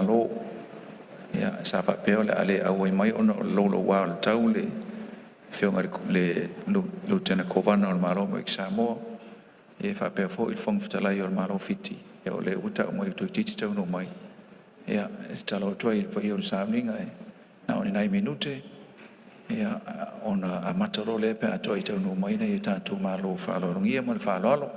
Malo. Ia, sa faapea o le a le auai mai ona o le louloua o le tau le Afioga i le Lutena Kovana o le Malo o Amerika Samoa, e faapea foi le Fofoga Fetalai o le Malo o Fiti. Ia o lea ua tau mai toeitiiti taunuu mai. Ia, e tatalo atu ai i le paia o le sauniga, na o ni nai minute ia ona amata loa lea pe a toai taunuu mai nai o tatou malo faaaloalogia. Ma le faaaloalo.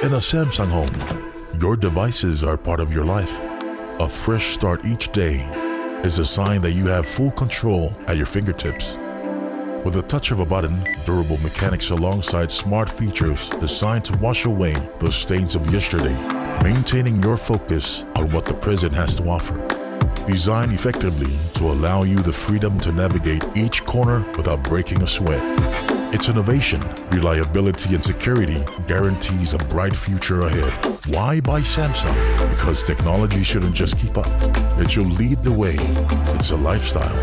In a Samsung home, your devices are part of your life. A fresh start each day is a sign that you have full control at your fingertips. With a touch of a button, durable mechanics alongside smart features designed to wash away the stains of yesterday, maintaining your focus on what the present has to offer. Designed effectively to allow you the freedom to navigate each corner without breaking a sweat. Its innovation, reliability, and security guarantees a bright future ahead. Why buy Samsung? Because technology shouldn't just keep up, it should lead the way. It's a lifestyle.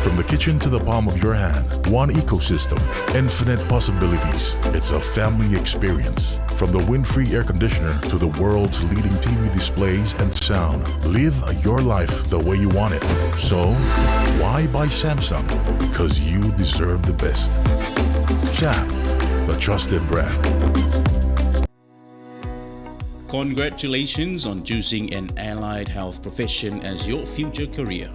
From the kitchen to the palm of your hand, one ecosystem, infinite possibilities. It's a family experience. From the Windfree air conditioner to the world's leading TV displays and sound, live your life the way you want it. So, why buy Samsung? Because you deserve the best. Chap, the trusted brand. Congratulations on choosing an allied health profession as your future career.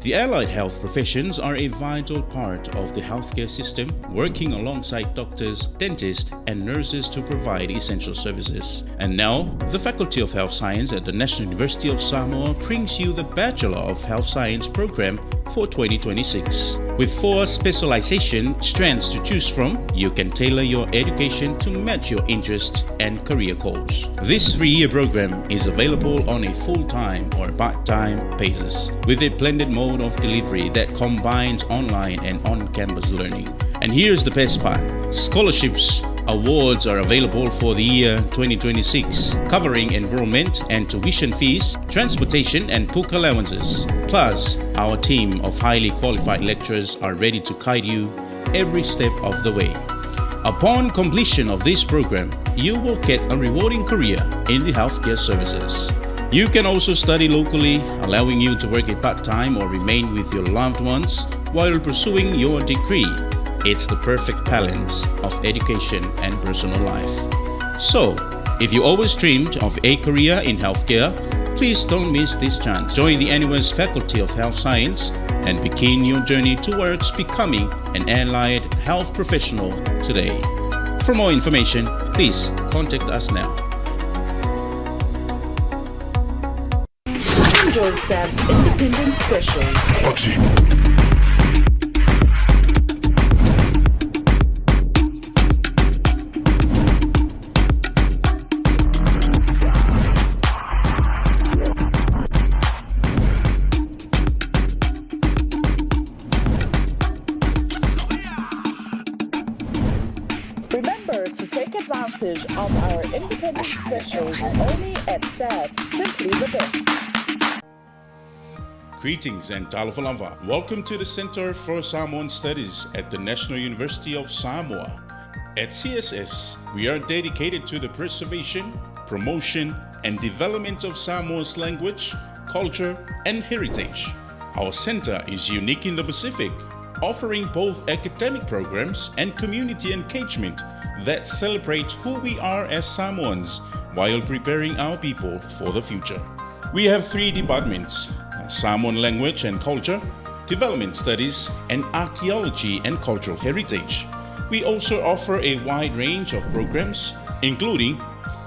The allied health professions are a vital part of the healthcare system, working alongside doctors, dentists, and nurses to provide essential services. And now, the Faculty of Health Science at the National University of Samoa brings you the Bachelor of Health Science program for 2026. With 4 specialization strands to choose from, you can tailor your education to match your interests and career goals. This 3-year program is available on a full-time or part-time basis, with a blended mode of delivery that combines online and on-campus learning. And here's the best part. Scholarships awards are available for the year 2026, covering enrollment and tuition fees, transportation and book allowances. Plus, our team of highly qualified lecturers are ready to guide you every step of the way. Upon completion of this program, you will get a rewarding career in the healthcare services. You can also study locally, allowing you to work a part time or remain with your loved ones while pursuing your degree. It's the perfect balance of education and personal life. So, if you always dreamed of a career in healthcare, please don't miss this chance. Join the NUS Faculty of Health Science and begin your journey towards becoming an allied health professional today. For more information, please contact us now. Enjoy SAB's independent specials. Party. Remember to take advantage of our independent specials only at SAB. Simply the best. Greetings and talofalava. Welcome to the Center for Samoan Studies at the National University of Samoa. At CSS, we are dedicated to the preservation, promotion, and development of Samoa's language, culture, and heritage. Our center is unique in the Pacific, offering both academic programs and community engagement that celebrate who we are as Samoans while preparing our people for the future. We have three departments Samoan language and culture, development studies, and archaeology and cultural heritage. We also offer a wide range of programs, including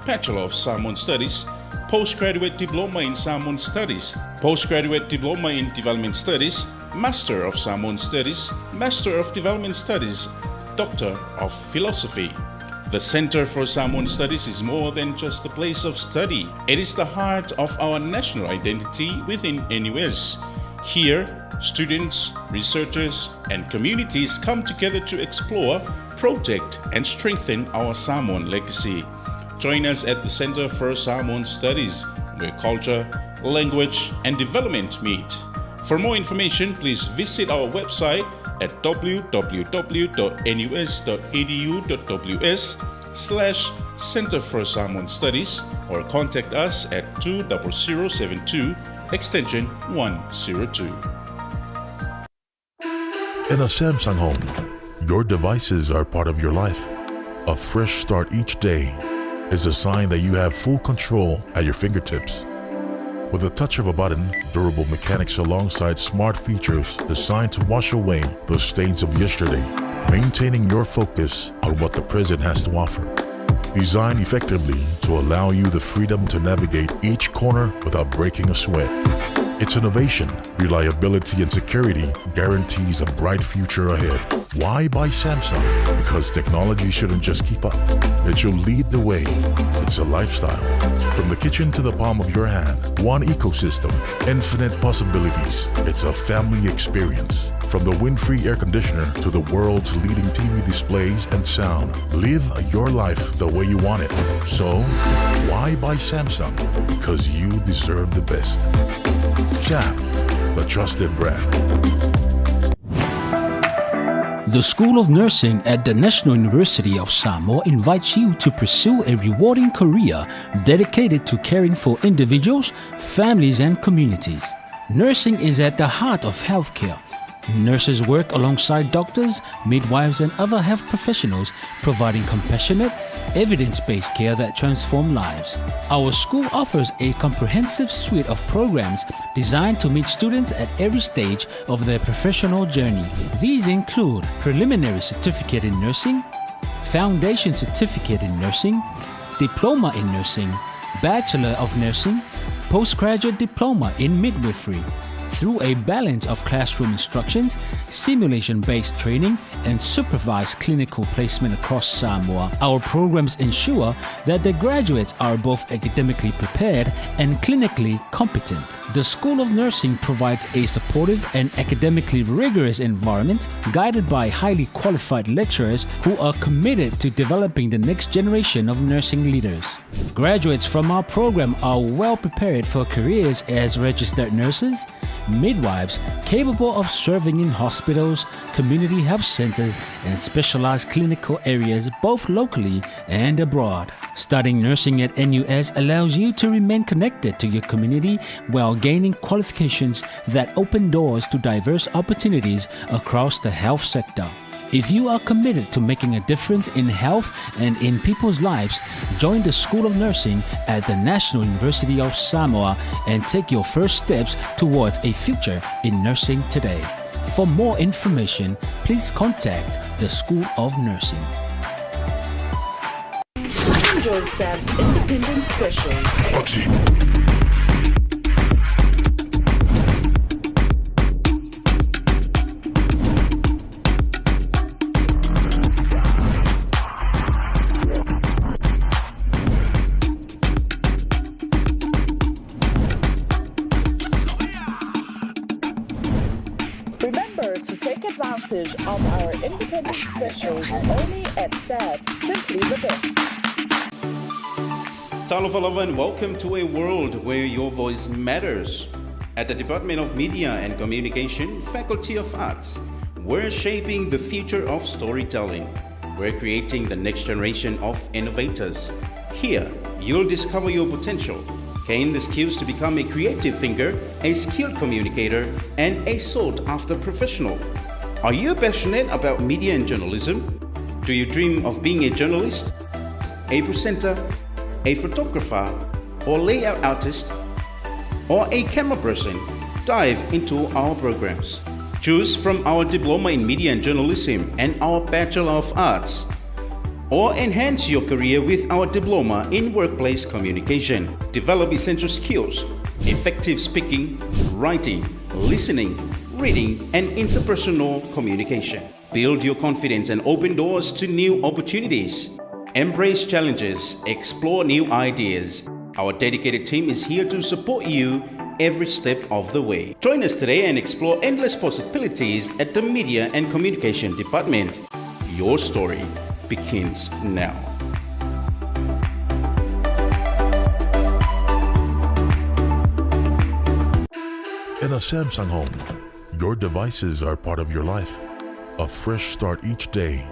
Bachelor of Samoan Studies, Postgraduate Diploma in Samoan Studies, Postgraduate Diploma in Development Studies, Master of Samoan Studies, Master of Development Studies, Doctor of Philosophy. The Center for Samoan Studies is more than just a place of study. It is the heart of our national identity within NUS. Here, students, researchers, and communities come together to explore, protect, and strengthen our Samoan legacy. Join us at the Center for Samoan Studies, where culture, language, and development meet. For more information, please visit our website at www.nus.edu.ws slash Center for Samoan Studies or contact us at 20072 extension 102. In a Samsung home, your devices are part of your life. A fresh start each day is a sign that you have full control at your fingertips. With the touch of a button, durable mechanics alongside smart features designed to wash away the stains of yesterday, maintaining your focus on what the present has to offer. Designed effectively to allow you the freedom to navigate each corner without breaking a sweat. Its innovation, reliability, and security guarantees a bright future ahead. Why buy Samsung? Because technology shouldn't just keep up, it should lead the way. It's a lifestyle. From the kitchen to the palm of your hand, one ecosystem, infinite possibilities. It's a family experience. From the wind-free air conditioner to the world's leading TV displays and sound, live your life the way you want it. So, why buy Samsung? Because you deserve the best. Chap, the trusted brand. The School of Nursing at the National University of Samoa invites you to pursue a rewarding career dedicated to caring for individuals, families, and communities. Nursing is at the heart of healthcare. Nurses work alongside doctors, midwives, and other health professionals, providing compassionate, evidence based care that transform lives. Our school offers a comprehensive suite of programs designed to meet students at every stage of their professional journey. These include Preliminary Certificate in Nursing, Foundation Certificate in Nursing, Diploma in Nursing, Bachelor of Nursing, Postgraduate Diploma in Midwifery. Through a balance of classroom instructions, simulation based training, and supervised clinical placement across Samoa, our programs ensure that the graduates are both academically prepared and clinically competent. The School of Nursing provides a supportive and academically rigorous environment guided by highly qualified lecturers who are committed to developing the next generation of nursing leaders. Graduates from our program are well prepared for careers as registered nurses, midwives capable of serving in hospitals, community health centers, and specialized clinical areas both locally and abroad. Studying nursing at NUS allows you to remain connected to your community while gaining qualifications that open doors to diverse opportunities across the health sector. If you are committed to making a difference in health and in people's lives, join the School of Nursing at the National University of Samoa and take your first steps towards a future in nursing today. For more information, please contact the School of Nursing. Enjoy SAB's independent specials. Remember to take advantage of our independent specials only at SAB. Simply the best. Talofa lava and welcome to a world where your voice matters. At the Department of Media and Communication, Faculty of Arts, we're shaping the future of storytelling. We're creating the next generation of innovators. Here, you'll discover your potential, gain the skills to become a creative thinker, a skilled communicator, and a sought after professional. Are you passionate about media and journalism? Do you dream of being a journalist, a presenter, a photographer, or layout artist, or a camera person? Dive into our programs. Choose from our Diploma in Media and Journalism and our Bachelor of Arts, or enhance your career with our Diploma in Workplace Communication. Develop essential skills, effective speaking, writing, listening, reading, and interpersonal communication. Build your confidence and open doors to new opportunities. Embrace challenges, explore new ideas. Our dedicated team is here to support you every step of the way. Join us today and explore endless possibilities at the Media and Communication Department. Your story begins now. In a Samsung home, your devices are part of your life. A fresh start each day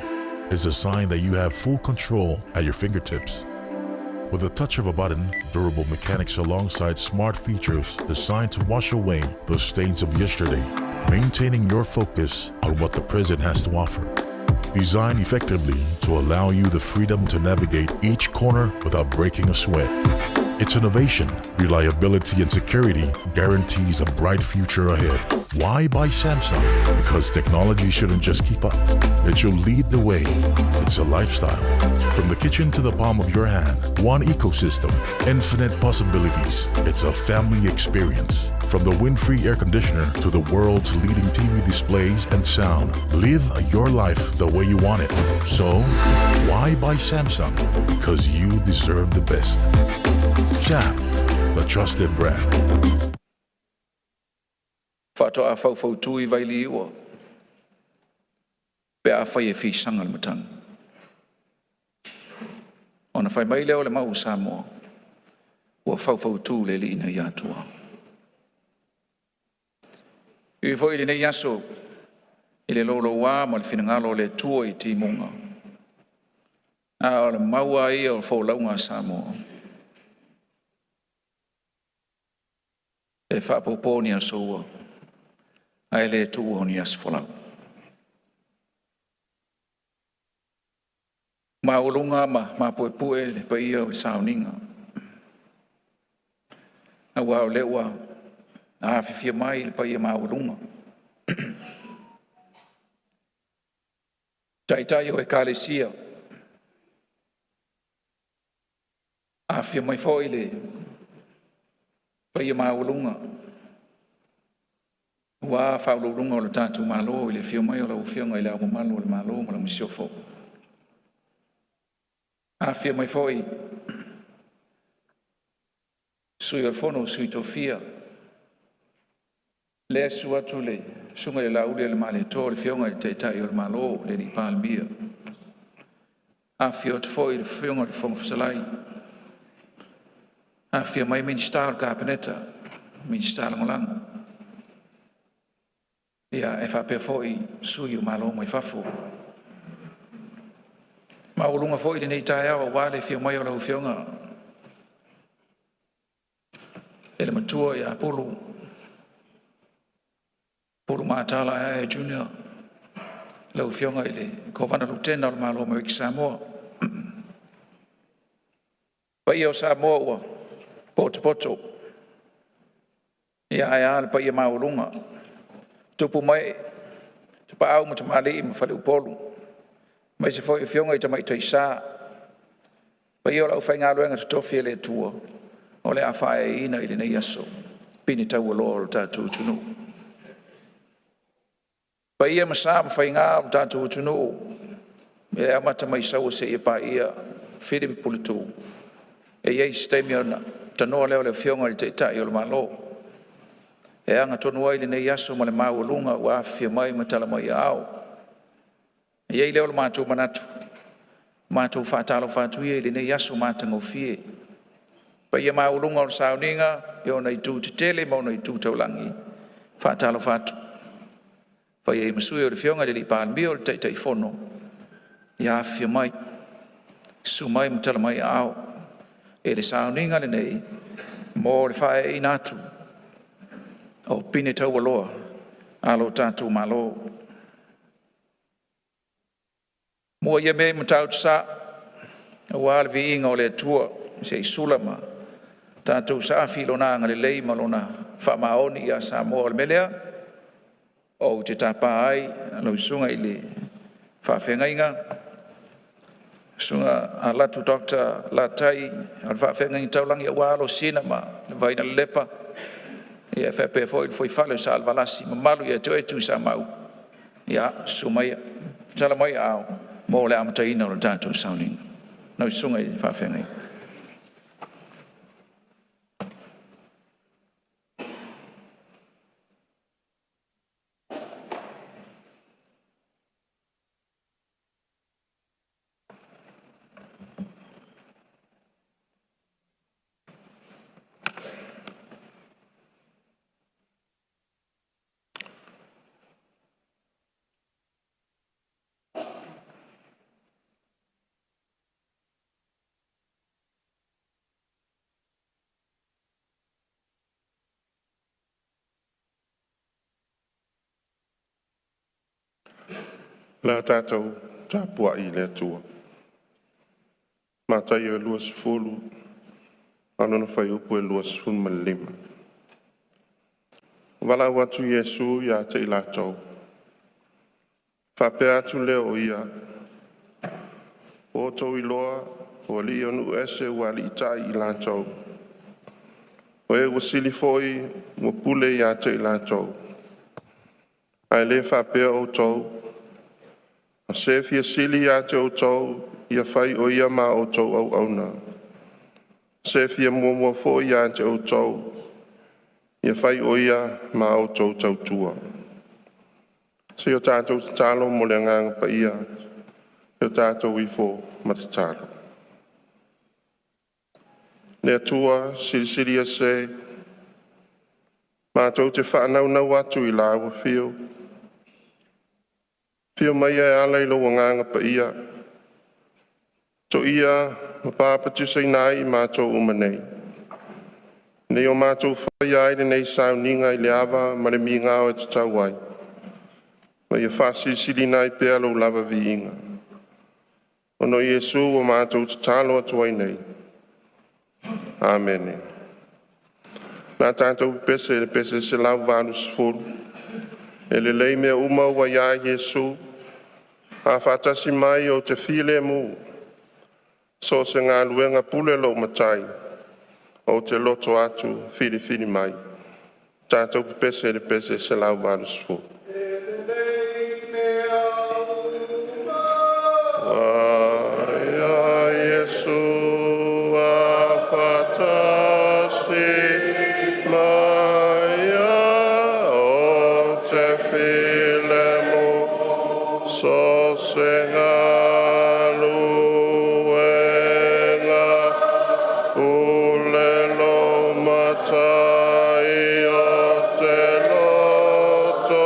is a sign that you have full control at your fingertips. With a touch of a button, durable mechanics alongside smart features designed to wash away the stains of yesterday, maintaining your focus on what the present has to offer. Designed effectively to allow you the freedom to navigate each corner without breaking a sweat. Its innovation, reliability, and security guarantees a bright future ahead. Why buy Samsung? Because technology shouldn't just keep up, it should lead the way. It's a lifestyle. From the kitchen to the palm of your hand, one ecosystem, infinite possibilities. It's a family experience. From the Winfrey air conditioner to the world's leading TV displays and sound, live your life the way you want it. So, why buy Samsung? Because you deserve the best. Chap, the trusted brand. Faatoa faufautu i Vailiua pe afai e fisaga le matagi. Ona fai mai lea o le mau o Samoa, ua faufautu le alii ina ia Atua. E ui foi i lenei aso i le louloua ma le finagalo o le Atua i timuga, a o le maua ia o folauga a Samoa. E faapopo ni aso ua, ae le tuua ni aso folau. Maualuga ma mapuepue le paia o le sauniga. Aua o lea ua afifio mai le paia maualuga. Taitai o Ekalesia, afifio mai foi le paia maualuga ua faauluuluga o le tatou Malo i le afio mai o lau Afioga i le Ao Mamalu o le Malo ma lau Masiofo. Afifio mai foi Sui o le Fono, Sui Tofia, lea susu atu le susuga i le Lauli o le Malietoa, le afioga i le Taitai o le Malo, le Alii Palemia. Afifio atu foi le afioga i le Fofoga Fetalai, afifio mai Minisita o le Kapeneta, Minisita Lagolago. Ia, e faapea foi sui o Malo mai fafo. Maualuga foi lenei taeao aua le afio mai o lau Afioga i le Matua ia Pulu Pulumatala Aeae Junior, lau Afioga i le Kovana Lutena o le Malo o Amerika Samoa. Paia o Samoa ua potopoto, ia ae a le paia maualuga, tupu ma ee, tapaau ma tamalii ma faleupolu, aemaise foi afioga i tamaitai sa, paia o le aufaigaluega totofi a le Atua o le a faaeaina i lenei aso pine taualoa o le tatou atunuu. Paia ma sa ma faiga o le tatou atunuu e amata mai Saua seia paia Fili ma Puletuu. E i ai se taimi ona tanoa lea o le Afioga i le Taitai o le Malo e aga tonu ai lenei aso ma le maualuga ua afifio mai ma tala mai aao. E i ai lea o le matou manatu, matou faatalofa atu ia i lenei aso matagofie. Paia maualuga o le sauniga i ona itu tetele ma ona itu taulagi, faatalofa atu. Faia ai ma sui o le Afioga i le Palemia o le Taitaifono, ia afifio mai, susu mai ma tala mai aao i le sauniga lenei mo le faavaeina atu o pine taualoa a lo tatou Malo. Mua ia mea i Matautusa aua le viiga o le Atua, se i sula ma tatou saafi i Lona agalelei ma Lona faamaoni ia Samoa. O le mea lea ou te tapa ai lau Susuga i le Faafeagaiga, Susuga Latu Dr. Latai, o le faafeagaiga taulagi aua Alosina ma le Vainalelepa, ia faapea foi le fuaifale o Salevalasi, mamalu ia te oe Tuisamau. Ia susu maia, tala mai aao mo le amataina o le tatou sauniga. Lau Susuga i le Faafeagaiga. Le a tatou tapuai i le Atua. Mataio 20 ma lona fuaiupu e 25. Ua valaau atu Iesu ia te i latou, faapea atu lea o Ia, “Ua outou iloa, o alii o nuu ese ua aliitai i latou, o e ua sili foi ua pule ia te i latou. Ae le faapea outou. A o se e fia sili ia te outou, ia fai o ia ma a outou auauna. O se e fia muamua foi ia te outou, ia fai o ia ma a outou tautua.” Seia o tatou tatalo mo le Agaga Paia, ia o tatou ifo ma tatalo. Le Atua Silisili Ese, matou te faanaunau atu i Lau Afio, afio maia e ala i lou Agaga Paia, toia ma papatisoina ai i matou uma nei, ina ia matou faia ai lenei sauniga i le ava ma le migao e tatau ai, ma ia faasilisiliina ai pea Lou lava viiga. Ona o Iesu ua matou tatalo atu ai nei. Amene. O le a tatou pepese i le pese 180, e lelei mea uma ua ia Iesu, a faatasi mai ou te filemu, so o se galuega pule lou Matai, ou te loto atu filifili mai. Tatou pepese i le pese 180. Ua ia Iesu a faatasi mai, ou te filemu, so o se galuega, pule lou Matai, ou te loto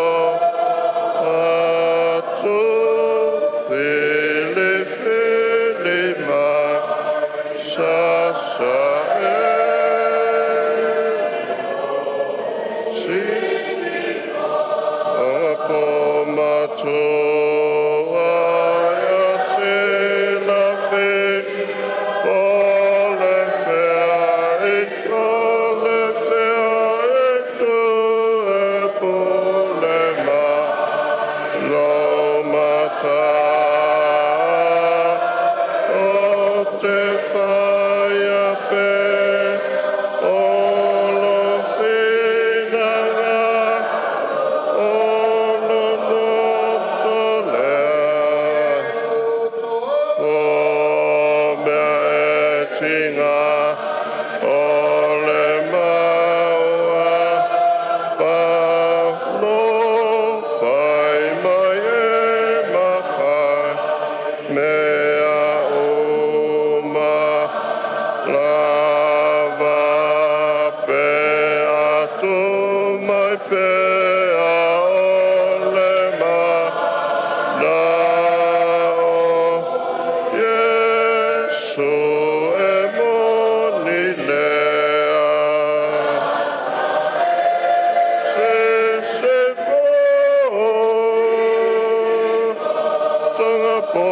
Po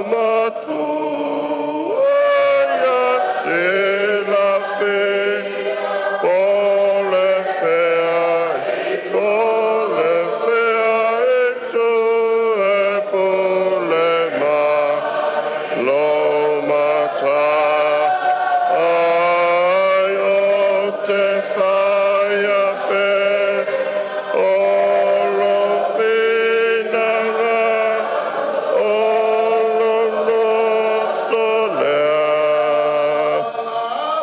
matua ia te po o le fea, po o le fea e tu e pule ma lou matai o te fai pea o lou finagalo o lou loto lea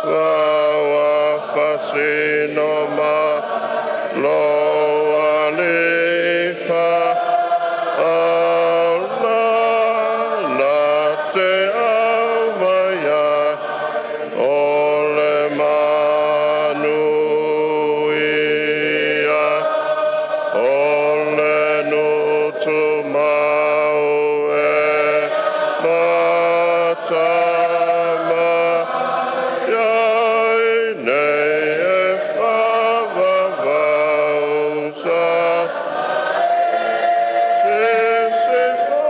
ua faasino ma lou Alii Faaola na te aumaia o le manuia o le nuu tumau e matama ai nei e faavavau sa Sisifo.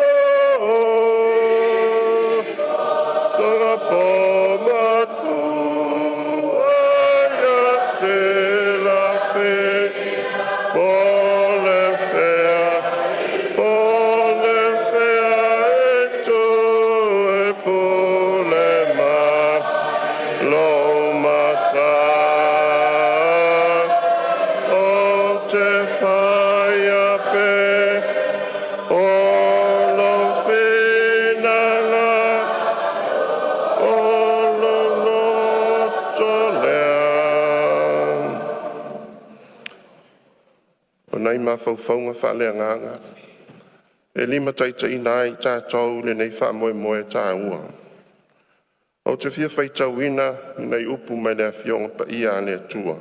Tonga po matua ia te lafi po le fea po le fea e tu e pule ma lou matai o te fai pea o lou finagalo o lou loto lea. O nai mafaufauga faaleagaga e limataitaiina ai tatou i lenei faamoemoe taua. Ou te fia faitauina nai upu mai le Afioaga Paia a le Atua.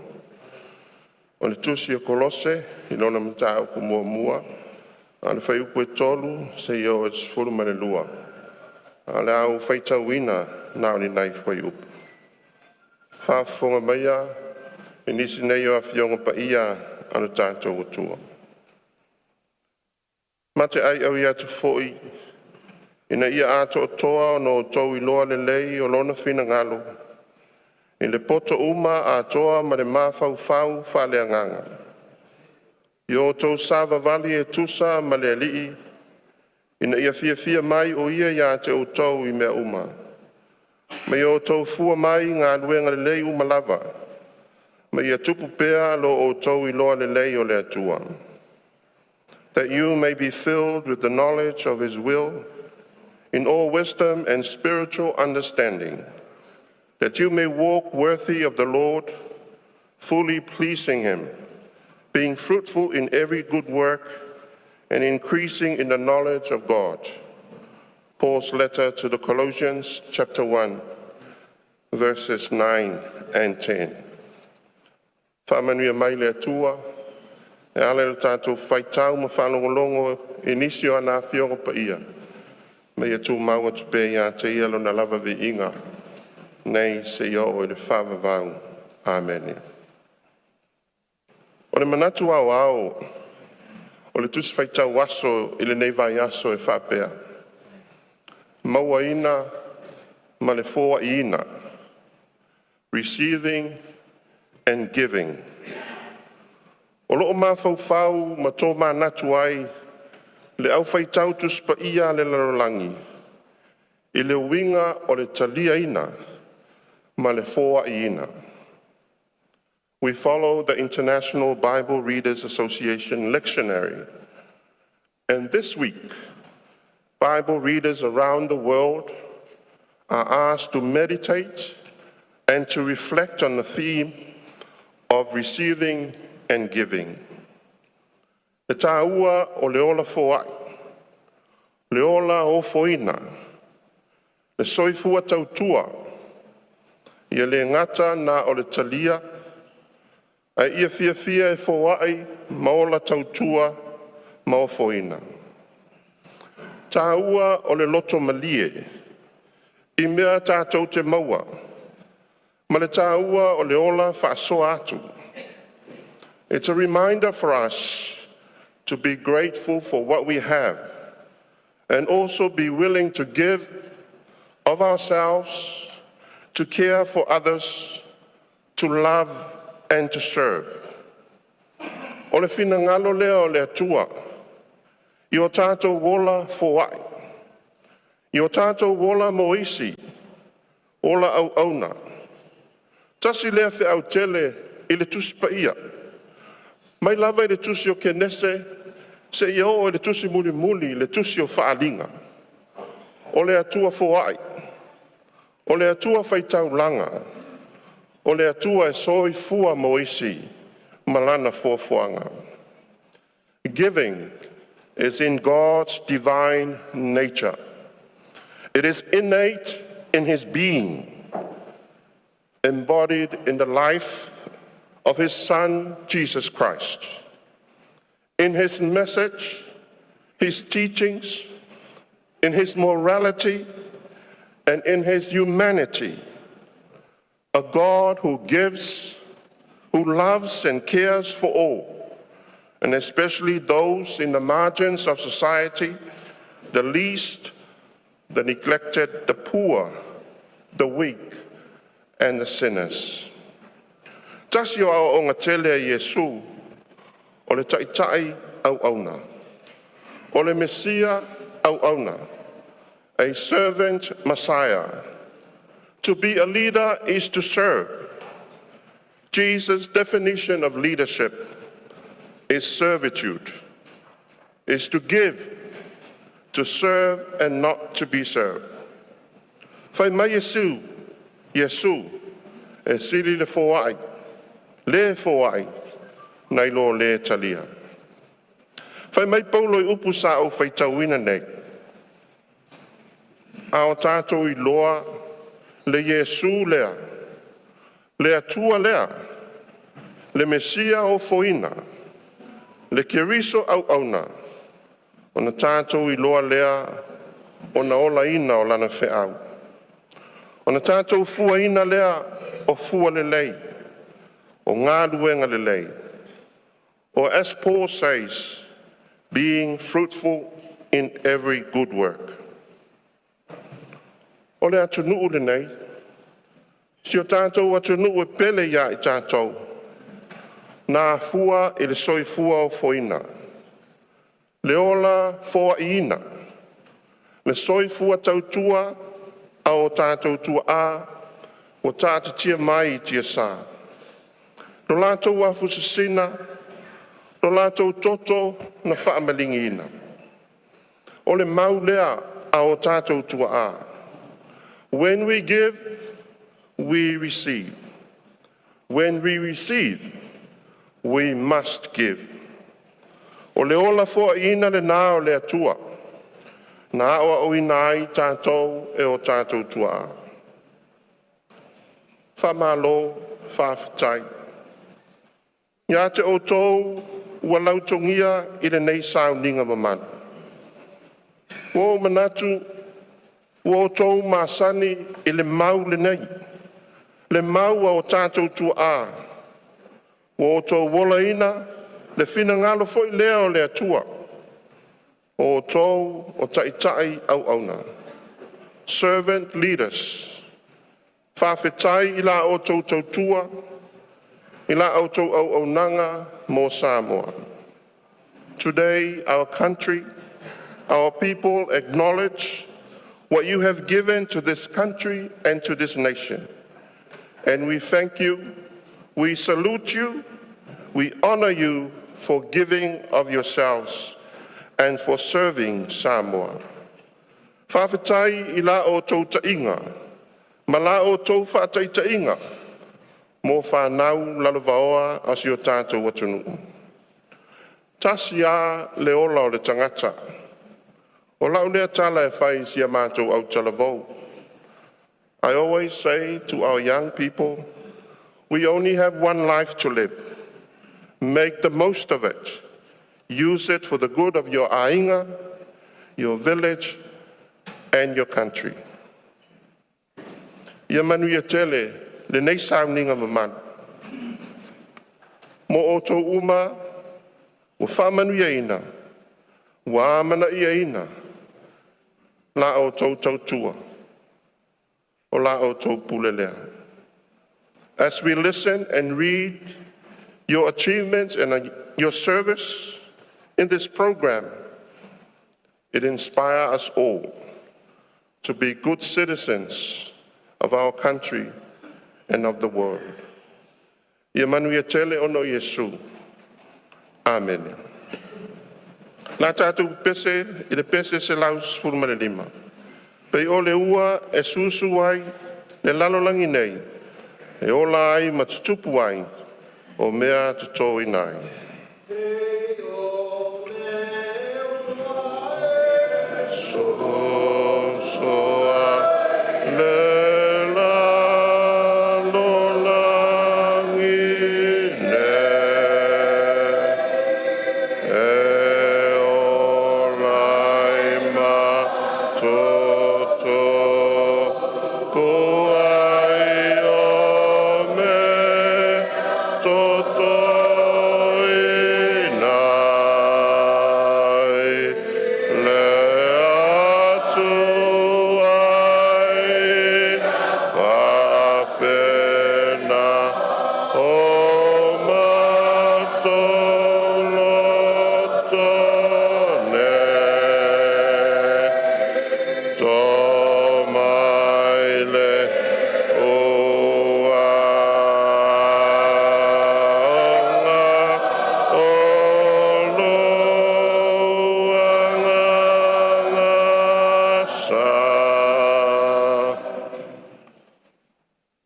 O le tusi a Kolose i lona mataupu muamua, a o le fuaiupu e 3 seia oo i le 12. Ae o le a ou faitauina na o ni nai fuaiupu. Faafofoga maia i nisi nei o Afioaga Paia a lo tatou Atua. “Ma te aioi atu foi, ina ia atoatoa ona outou iloa lelei o lona finagalo i le poto uma atoa ma le mafaufau faaleagaga, ia outou savavali e tusa ma le Alii, ina ia fiafia mai o Ia ia te outou i mea uma, ma ia outou fua mai i galuega lelei uma lava, ma ia tupu pea lo outou iloa lelei o le Atua. That you may be filled with the knowledge of His will in all wisdom and spiritual understanding, that you may walk worthy of the Lord, fully pleasing Him, being fruitful in every good work and increasing in the knowledge of God." Paul's letter to the Colossians, chapter 1, verses 9 and 10. Faamanuia mai le Atua e ala i lo tatou faitau ma faalogologo i nisi o ana Afioga Paia, ma ia tumau atu pea ia te Ia Lona lava viiga nei seia oo i le faavavau. Amene. O le manatu aoao o le Tusi Faitau Aso i lenei vaiaso e faapea: Mauaina ma le Foaiina, Receiving and Giving. O lo o mafaufau ma tomanatu ai le Au Faitau Tusi Paia a le lalolagi i le uiga o le taliaina ma le foaiina. We follow the International Bible Readers Association lectionary, and this week, Bible readers around the world are asked to meditate and to reflect on the theme of receiving and giving. Le tāua o le ola foai, le ola ofoina, le soifua tautua, ia le gata na o le talia, ae ia fiafia e foai ma ola tautua ma ofoina. Tāua o le loto malie i mea tatou te maua, ma le tāua o le ola faasoa atu. It's a reminder for us to be grateful for what we have And also be willing to give of ourselves, to care for others, to love and to serve. O le finagalo lea o le Atua, ia o tatou ola foai, ia o tatou ola mo isi, ola auauna. Tasi lea feau tele i le Tusi Paia, mai lava i le tusi o Kenese seia oo i le tusi mulimuli, le tusi o Faaaliga. O le Atua foai, o le Atua faitaulaga, o le Atua e soifua mo isi ma lana foafoaga. Giving is in God's divine nature. It is innate in His being, embodied in the life of His Son, Jesus Christ. In His message, His teachings, in His morality, and in His humanity, a God who gives, who loves and cares for all, and especially those in the margins of society, the least, the neglected, the poor, the weak, and the sinners. Tasi o aoaoga tele a Iesu, o le taitai auauna. O le Mesia auauna, a servant Messiah. To be a leader is to serve. Jesus' definition of leadership is servitude, is to give, to serve and not to be served. Fai mai Iesu, e sili le foai, le foai, nai lo le talia. Fai mai Paulo i upu sa ou faitauina nei, a o tatou iloa le Iesu lea, le Atua lea, le Mesia ofoina, le Keriso auauna, ona tatou iloa lea ona olaina o lana feau, ona tatou fuaina lea o fua lelei, o galuega lelei. Or as Paul says, being fruitful in every good work. O le atunuu lenei, si o tatou atunuu e pele ia i tatou, na afua i le soifua ofoina, le ola foaiina, le soifua tautua a o tatou tuaa ua taatitia mai i tiasa. Lo latou afu sisina, lo latou toto na faamaligiina. O le mau lea a o tatou tuaa. When we give, we receive. When we receive, we must give. O le ola foaiina lena o le Atua, na aoaoina ai tatou e o tatou tuaa. Faamalo, faafetai. Ia te outou ua lautogia i lenei sauniga mamalu. Ua ou manatu ua outou masani i le mau lenei, le mau a o tatou tuaa, ua outou olaina le finagalo foi lea o le Atua. O outou o taitai auauna, servant leaders. Faafetai i la outou tautua, i la outou auaunaga mo Samoa. Today our country, our people acknowledge what you have given to this country and to this nation. And we thank you, we salute you, we honor you for giving of yourselves and for serving Samoa. Faafetai i la outou taiga, ma la outou faataitaiga mo fanau lalovaoa a si o tatou atunuu. Tasi a le ola o le tagata. O lau lea tala e fai i si a matou autalavou. I always say to our young people, we only have one life to live. Make the most of it. Use it for the good of your aiga, your village, and your country. Ia manuia tele lenei sauniga mamalu. Mo outou uma, ua faamanuiaina, ua amanaiaina. la outou tautua, o la outou pule lea. As we listen and read your achievements and your service in this program, it inspires us all to be good citizens of our country and of the world. Ia manuia tele ona o Iesu. Amene. O le a tatou pepese i le Pese 115. Pei o le ua e susu ai le lalolagi nei, e ola ai ma tutupu ai o mea totoina ai. Le lalolagi nei e ola ai ma tutupu ai o mea totoina ai, le Atua e faapena o matou loto nei, to mai le ua aoga o lou Agaga Sa.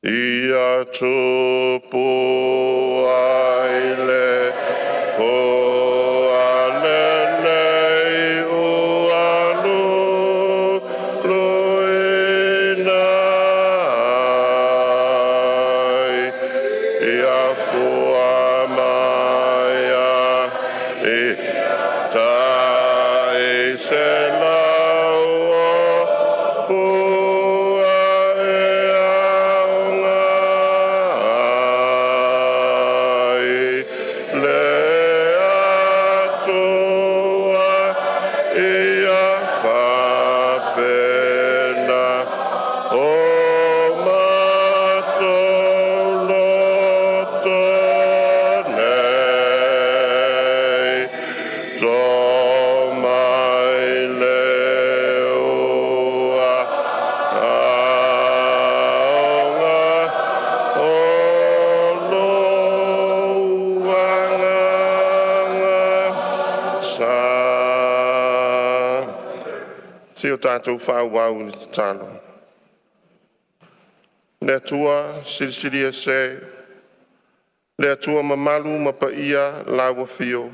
Ia tupu ai le fua lelei ua luluina ai. Ia fua mai ai tai 100 o fua e aoga ai le Atua ia faapena o matou loto nei, to mai le ua aoga o lou Agaga Sa. Se i o tatou faaauau i le tatalo. Le Atua Silisili Ese, le Atua mamalu ma paia lau Afio,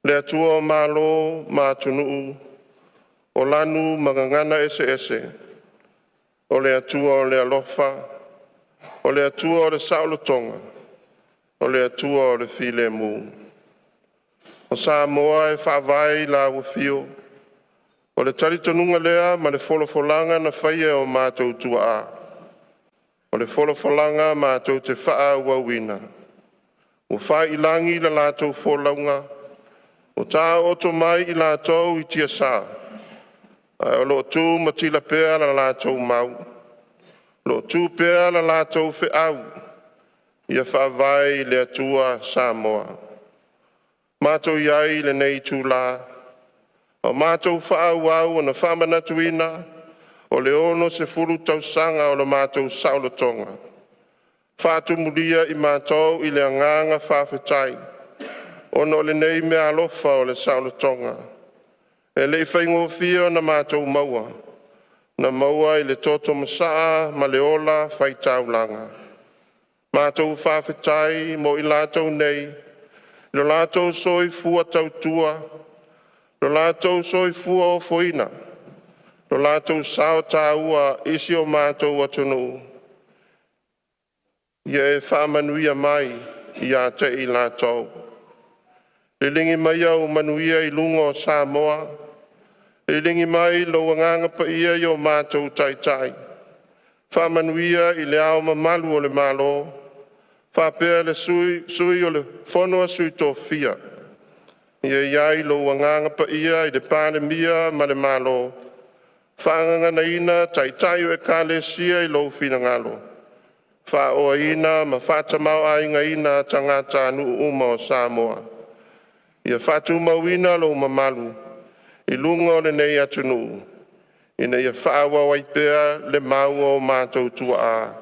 le Atua o malo ma atunuu, o lanu ma gagana eseese, o le Atua o le alofa, o le Atua o le saolotoga, o le Atua o le filemu. O Samoa e faavae i lau afio, o le talitonuga lea ma le folafolaga na faia e o matou tuaa, o le folafolaga matou te faaauauina. Ua faiilagi le latou folauga, ua taooto mai i latou i tiasa, ae o lo o tu matila pea la latou mau, o lo o tu pea la latou feau, ia faavae i le Atua Samoa. Matou i ai i lenei itula, o matou faaauau ona faamanatuina o le 60 tausaga o le matou saolotoga. Faatumulia i matou i le agaga faafetai ona o lenei meaalofa o le saolotoga. E le i faigofie ona matou maua, na maua i le toto masaa ma le ola faitaulaga. Matou faafetai mo i latou nei, i lo latou soifua tautua, lo latou soifua ofoina, lo latou sao taua i si o matou atunuu. Ia e faamanuia mai ia te i latou. Liligi maia ou manuia i luga o Samoa, liligi mai lou Agaga Paia i o matou taitai, faamanuia i Le Ao Mamalu o le Malo, faapea le Sui o le Fono a Sui Tofia. Ia i ai lou Agaga Paia i le Palemia ma le Malo. Faagaganaina Taitai o Ekalesia i lou finagalo, faaoaina ma faatamaoaigaina tagatanuu uma o Samoa. Ia faatumauina lou mamalu i luga o lenei atunuu, ina ia faaauau ai pea le mau a o matou tuaa.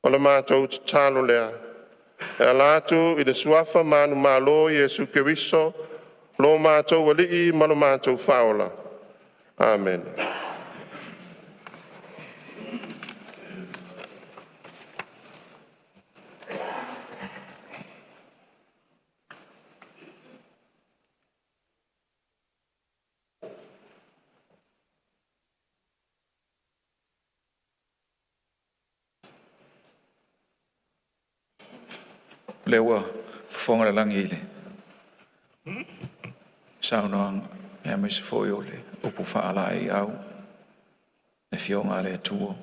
O le matou tatalo lea e ala atu i le suafa manumalo o Iesu Keriso lo matou Alii ma lo matou Faaola. Amene. O lea ua fofoga le lagi i le saunoaga aemaise foi o le upu faalaeiau i le Afioga a le Atua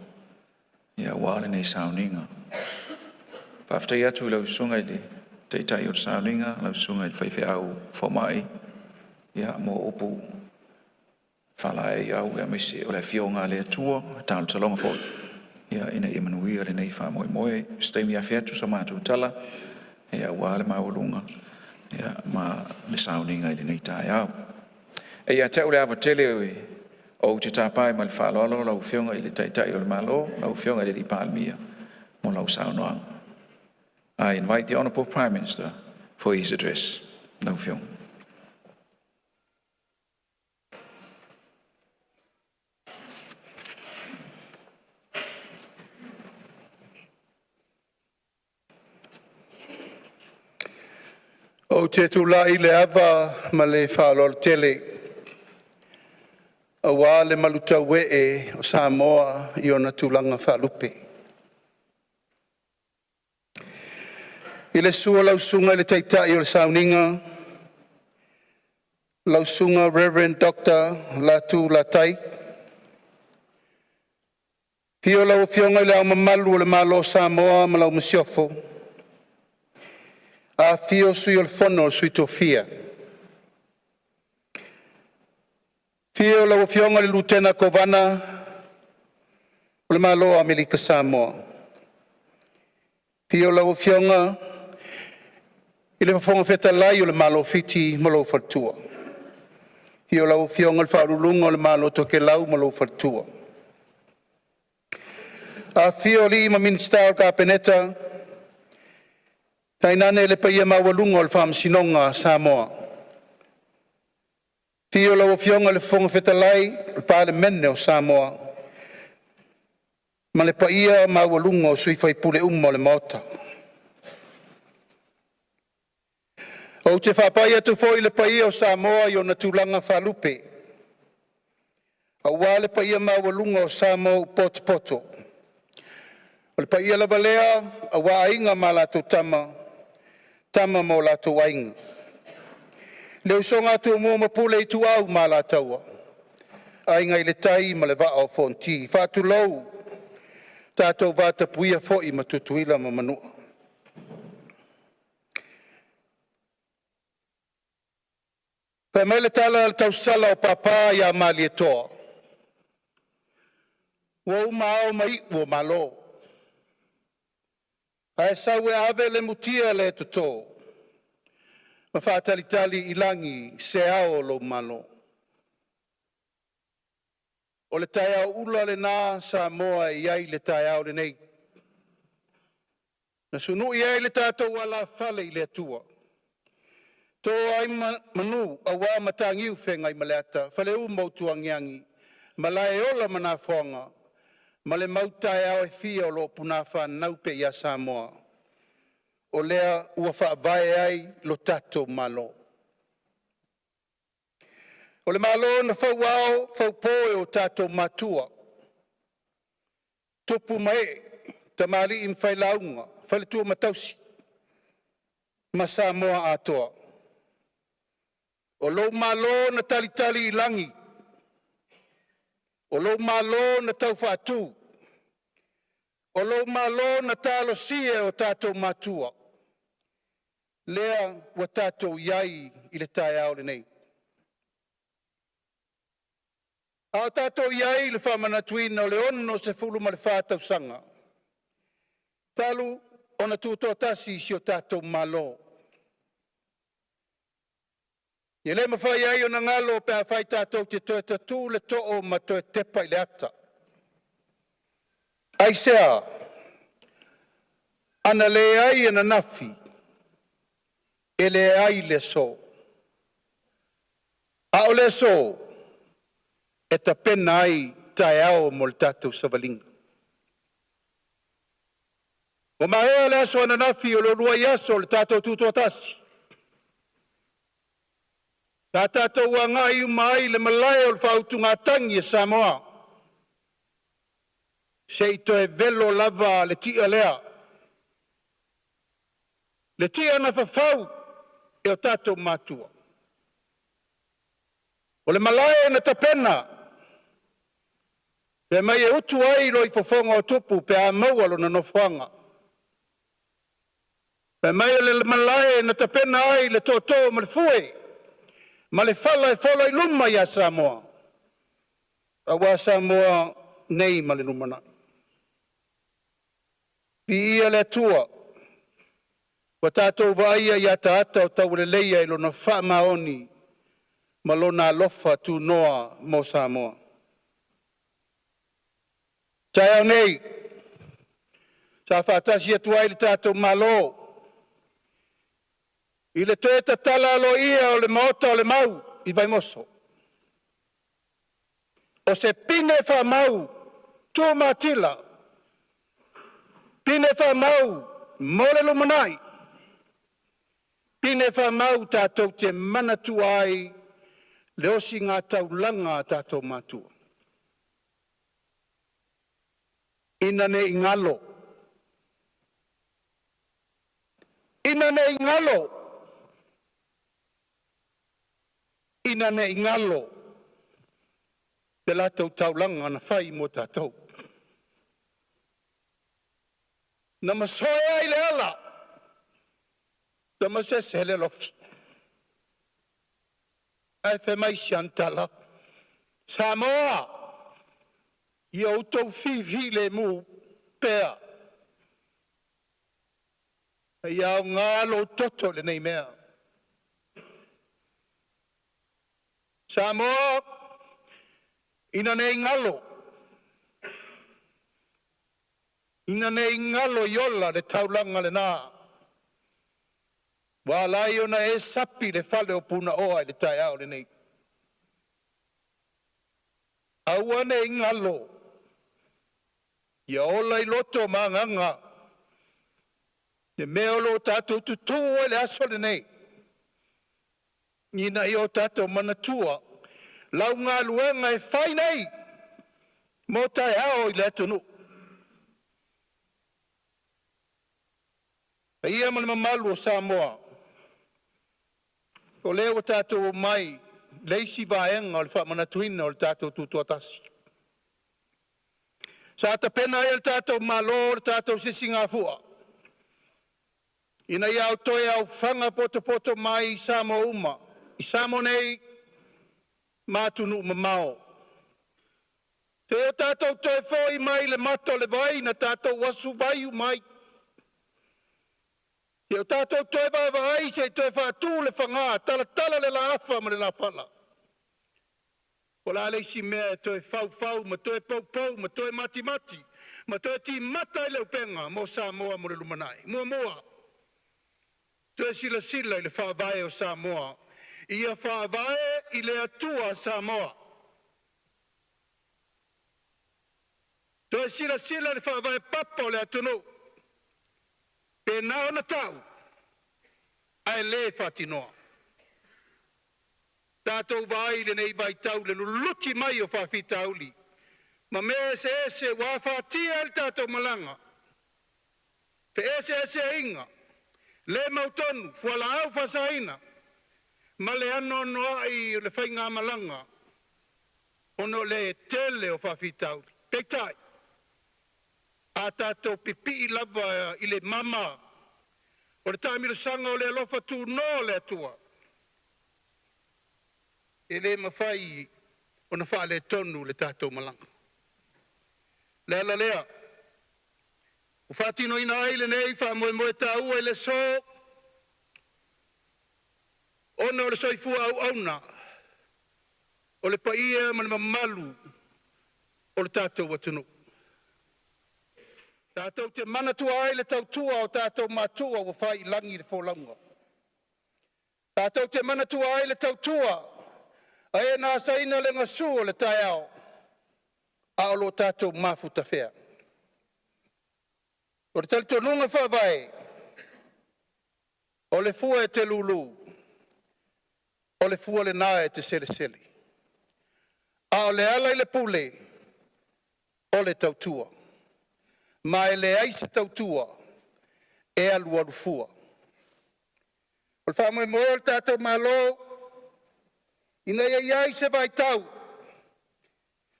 aua lenei sauniga. Faafetai atu i lau Susuga i le Taitai o le sauniga, lau Susuga i le Faifeau Fomai mo upu faalaeiau aemaise o le Afioga a le Atua, talotaloga foi ina ia manuia lenei faamoemoe. O se taimi afe atu sa matou tala aua le maualuga ma le sauniga i lenei taeao. E ia te au le ava tele ou te tapa ai ma le faaaloalo lau Afioga i le Taitai o le Malo, lau Afioga i le Palemia mo lau saunoaga. I invite the Honorable Prime Minister for his address. Lau Afioga. Ou te tulai i le ava ma le faaaloalo tele aua le malutauee o Samoa i ona tulaga faalupe. I le susu o lau susuga i le Taitai o le Sauniga, lau susuga Rev. Dr. Latu Latai. Afio lau Afioga i Le Ao Mamalu o le Malo o Samoa ma lau Masiofo, afifio Sui o le Fono a Sui Tofia. Afio lau Afioga i le Lutena Kovana o le Malo o Amerika Samoa. Afio lau Afioga i le Fofoga Fetalai o le Malo o Fiti ma lou faletua. Afio lau Afioga i le Faauluuluga o le Malo o Tokelau ma lou faletua. Afifio alii ma Minisita o le Kapeneta tainane le paia maualuga o le Faamasinoga a Samoa. Afio lau Afioga i le Fofoga Fetalai o le Palemene o Samoa ma le paia maualuga o sui usufono uma o le Maota. Ou te faapai atu foi i le paia o Samoa i ona tulaga faalupe, aua le paia maualuga o Samoa ua potopoto, o le paia lava lea aua Aiga ma latou Tama, Tama ma o latou Aiga, le usoga a Tumua ma Pule, Ituau ma Alataua, Aiga i le Tai ma le Vaa o Fonoti. Faatulou, tatou va tapuia foi ma Tutuila ma Manua. Fai mai le tala a le tausala o Papa ia Malietoa, “Ua uma ao ma iu o Malo, ae sau e ave le mutia le toto ma faatalitali i lagi se ao o lou Malo.” O le taeao ula lena Samoa e i ai le taeao lenei, na sunui ai le tatou alafale i le Atua, to ai manu aua Mataniu Feagaimaleata, Faleu ma Utuagiagi, Malaeola ma Nafoaga ma le mau taeao e fia o lo o punafānau pea ia Samoa, o lea ua faavae ai lo tatou Malo. O le Malo na fau ao fau po e o tatou matua, tupu ma ee, tamalii ma failauga, faletua ma tausii ma Samoa atoa. O lou Malo na talitali i lagi, o lou Malo na tau faatu, o lou Malo na talosia e o tatou matua, lea ua tatou i ai i le taeao lenei. A o tatou i ai i le faamanatuina o le 64 tausaga talu ona tutoatasi si o tatou Malo, e le mafai ai ona galo pe afai tatou te toe tatu le too ma toe tepa i le ata. Aisea? Ana leai ananafi, e leai le aso. A o le aso e tapena ai taeao mo le tatou savaliga. Ua maea le aso ananafi o le uluai aso o le tatou tutoatasi. Sa tatou agai uma ai i le malae o le faautugatagi a Samoa se i toe velo lava le ti'a lea, le ti'a na fafau e o tatou matua. O le malae na tapena, fai mai e utu ai loifofoga o tupu pe a maua lona nofoaga. Fai mai o le malae na tapena ai le tootoo ma le fue ma le fala e fola i luma ia Samoa, aua Samoa nei ma le lumanai. Viia le Atua ua tatou vaaia i ataata o tauleleia i Lona faamaoni ma Lona alofa tunoa mo Samoa. Taeao nei, sa faatasi atu ai le tatou Malo i le toe tatala aloaia o le Maota o le Mau i Vaimoso o se pine faamau tumatila, pine faamau mo le lumanai, pine faamau tatou te manatua ai le osigataulaga a tatou matua. Ina nei galo, ina nei galo, ina nei galo le latou taulaga na fai mo tatou, na masoe ai le ala, tamasese le alofi. Ae fai mai si ana tala, Samoa, ia outou fifilemu pea, a ia aoga lou toto i lenei mea. Samoa, ina nei galo, ina nei galo i ola le taulaga lena ua ala ai ona e sapi i le fale o Punaoa i le taeao lenei. Aua ne i galo, ia ola i loto ma agaga le mea o lo o tatou tutu ai i le aso lenei, ina ia o tatou manatua lau galuega e fai nei mo taeao i le atunuu. Le paia ma le mamalu o Samoa, o lea ua tatou omai i le isi vaega o le faamanatuina o le tatou Tutoatasi. Sa tapena ai e le tatou Malo le tatou Sisigafua ina ia toe aofaga potopoto mai ai Samoa uma i Samoa nei ma atunuu mamao. Seia o tatou toe foi mai i le mata o le vai na tatou asu vai uma ai. Seia o tatou toe vaavaai se i toe faatu le faga, talatala le laafa ma le lafala. O le a le isi mea e toe faufau ma toe poupou ma toe matimati ma toe timata ai le upega mo Samoa mo le lumanai? Muamua, toe silasila i le Faavae o Samoa, ia Faavae i le Atua Samoa. Toe silasila i le faavae papa o le atunuu, pe na ona tau ae le faatinoa. Tatou vaai i lenei vaitau i le luluti mai o faafitauli ma mea eseese ua afatia ai le tatou malaga, feeseeseaiga le mautonu, fualaau faasaina ma le anoanoai o faigamalaga ona o le tele o faafitauli. Peitai, a tatou pipii lava i le mama o le taamilosaga o le alofa tunoa o le Atua, e le mafai ona faaletonu le tatou malaga. O Le ala lea ua faatinoina ai lenei faamoemoe taua i le aso, ona o le soifua auauna o le paia ma le mamalu o le tatou atunuu. Tatou te manatua ai le tautua a o tatou matua ua fai i lagi le folauga. Tatou te manatua ai le tautua a e na asaina le gasu o le taeao a o lo o tatou mafutafea. O le talitonuga faavae, o le fua e te lulu, o le fua lena e te selesele. A o le ala i le pule, o le tautua. Ma e leai se tautua e alualu fua. O le faamoemoe o le tatou Malo, ina ia i ai se vaitau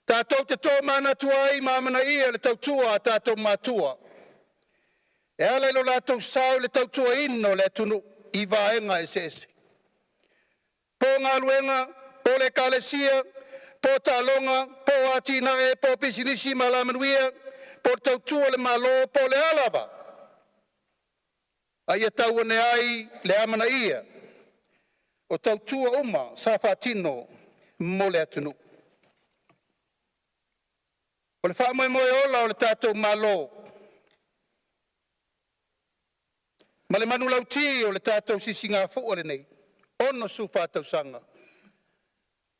tatou te tomanatu ai ma amanaia le tautua a tatou matua e ala i lo latou sao i le tautuaina o le atunuu i vaega eseese, po o galuega, po o le ekalesia, po o taaloga, po o atinae, po o pisinisi ma alamanuia, po o le tautua i le Malo, po o le a lava, a ia tau ane ai le amanaia o tautua uma sa faatino mo le atunuu. O le faamoemoe ola o le tatou Malo ma le manulauti o le tatou Sisigafua lenei 64 tausaga,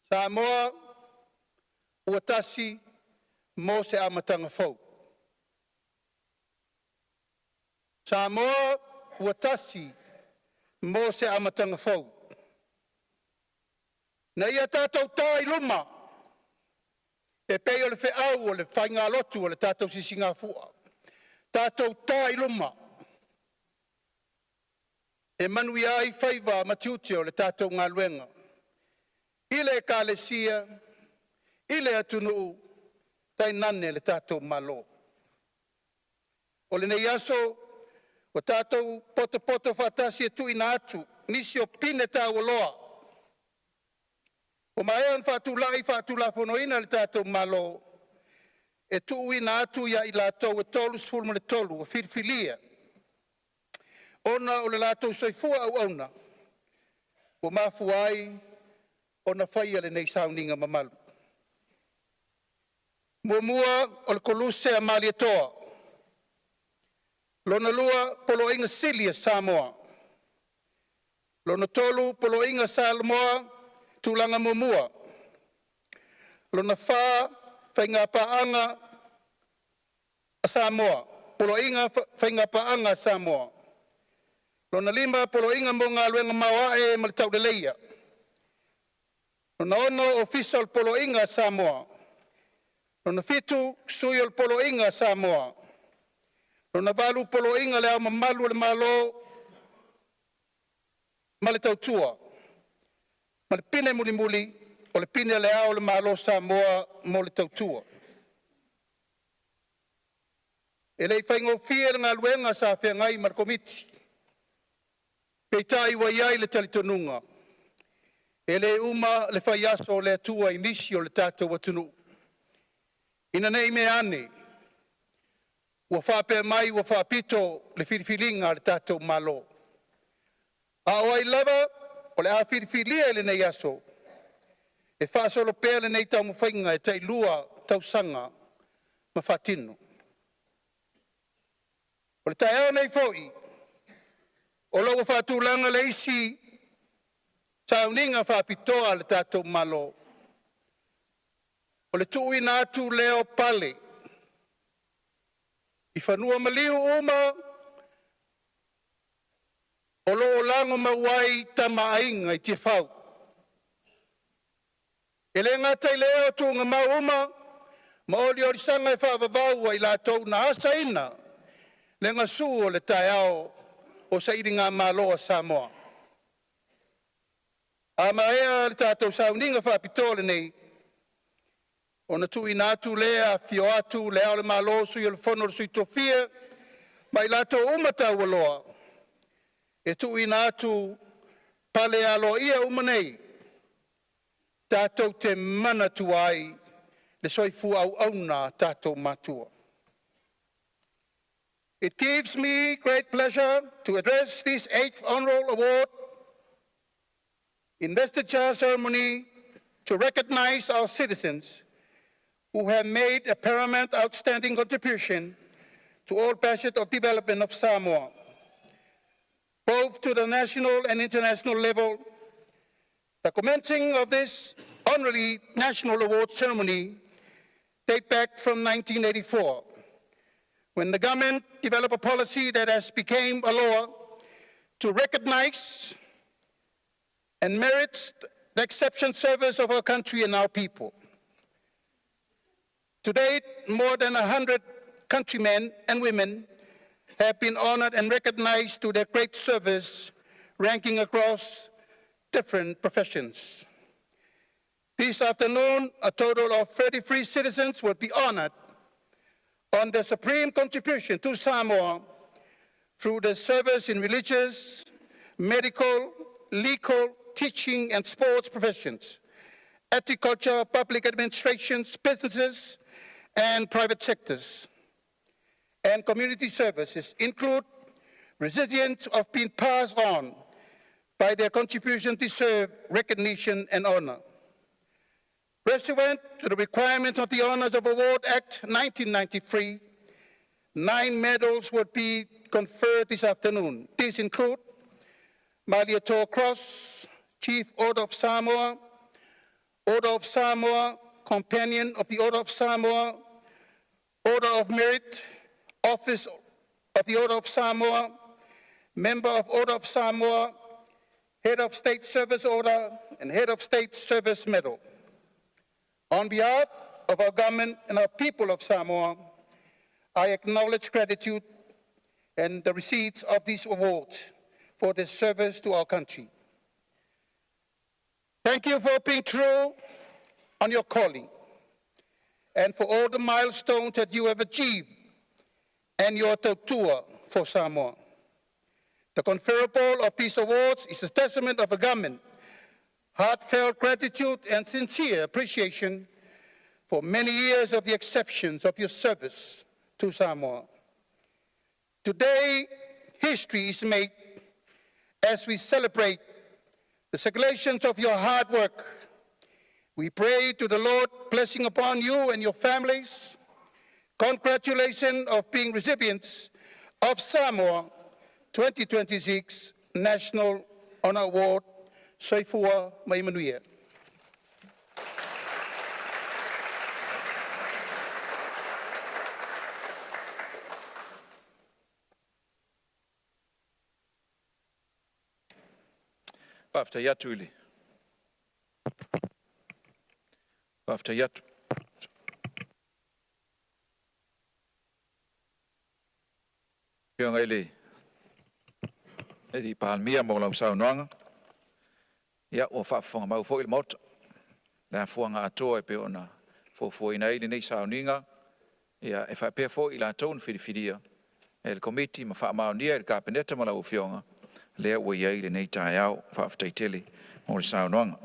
Samoa ua tasi mo se amataga fou. Samoa ua tasi mo se amataga fou. Na ia tatou ta i luma e pei o le feau o le faigalotu a le tatou Sisigafua, tatou ta i luma e manuia ai faiva ma tiute o le tatou galuega i le Ekalesia, i le atunuu, tainane le tatou Malo. O lenei aso ua tatou potopoto faatasi e tuuina atu nisi o pine taualoa ua maea ona faatulai faatulafonoina e le tatou Malo e tuuina atu ia i latou e 33 ua filifilia ona o le latou soifua auauna ua mafua ai ona faia lenei sauniga mamalu. 1. Koluse a Malietoa. 2. Poloaiga Sili a Samoa. 3. Poloaiga Samoa Tulaga Muamua. 4. Faigapaaga a Samoa. Poloaiga Faiga Paaga a Samoa. 5. Poloaiga mo Galuega Maoae ma le Tauleleia. 6. Ofisa o le Poloaiga a Samoa. 7. Sui o le Poloaiga a Samoa. 8. Poloaiga o le Ao Mamalu o le Malo ma le Tautua; ma le Pine mulimuli o le Pine a Le Ao o le Malo o Samoa mo le Tautua. E le i faigofie le galuega sa feagai ma le Komiti, peitai ua i ai le talitonuga e le uma le faiaso o le Atua i nisi o le tatou atunuu, ina ne i meaane ua faapea mai ua faapito le filifiliga a le tatou Malo. A o ai lava o le a filifilia i lenei aso e faasolo pea lenei taumafaiga e tailua tausaga ma faatino. O le taeao nei foi o lo o ua faatulaga le isi sauniga faapitoa a le tatou Malo, o le tuuina atu lea o pale i fanua maliu uma o lo o lagomau ai Tama a Aiga i Tiafau. E le gata i lea o tuugamau uma ma oliolisaga e faavavau a i latou na asaina le gasu o le taeao o sailigamalo a Samoa. A maea le tatou sauniga faapitoa lenei, ona tuuina atu lea, afifio atu Le Ao o le Malo, Sui o le Fono a Sui Tofia ma i latou uma taualoa e tuuina atu pale aloaia uma nei Tatou te manatua ai le soifua auauna a o tatou matua. It gives me great pleasure to address this 8th Honorable Award Investiture Ceremony to recognize our citizens who have made a paramount outstanding contribution to all facets of development of Samoa, both to the national and international level. The commencing of this honorary National Award Ceremony date back from 1984, when the government developed a policy that has become a law to recognize and merits the exceptional service of our country and our people. To date, more than 100 countrymen and women have been honored and recognized to their great service, ranking across different professions. This afternoon, a total of 33 citizens will be honored on their supreme contribution to Samoa through their service in religious, medical, legal, teaching, and sports professions, agriculture, public administrations, businesses, and private sectors, and community services include recipients of being passed on by their contribution deserve recognition and honor. Pursuant to the requirements of the Honors of Award Act 1993, nine medals would be conferred this afternoon. These include Malietoa Cross, Chief Order of Samoa, Order of Samoa, Companion of the Order of Samoa, Order of Merit, Office of the Order of Samoa, Member of Order of Samoa, Head of State Service Order, and Head of State Service Medal. On behalf of our government and our people of Samoa, I acknowledge gratitude and the receipts of these awards for their service to our country. Thank you for being true on your calling and for all the milestones that you have achieved and your tautua for Samoa. The conferral of these awards is a testament of a government heartfelt gratitude and sincere appreciation for many years of the exceptions of your service to Samoa. Today, history is made as we celebrate the circulations of your hard work. We pray to the Lord blessing upon you and your families. Congratulations of being recipients of Samoa 2026 National Honor Award. Soifua ma ia manuia. Faafetai atu i le faafetai atu Afioga i le alii Palemia mo lau saunoaga. Ia, ua faafofoga mau foi le Maota, le afuaga atoa e pei ona fuafuaina ai lenei sauniga, ia e faapea foi i latou na filifilia e le Komiti ma faamaonia e le Kapeneta ma lau Afioga, lea ua i ai lenei taeao. Faafetai tele mo le saunoaga.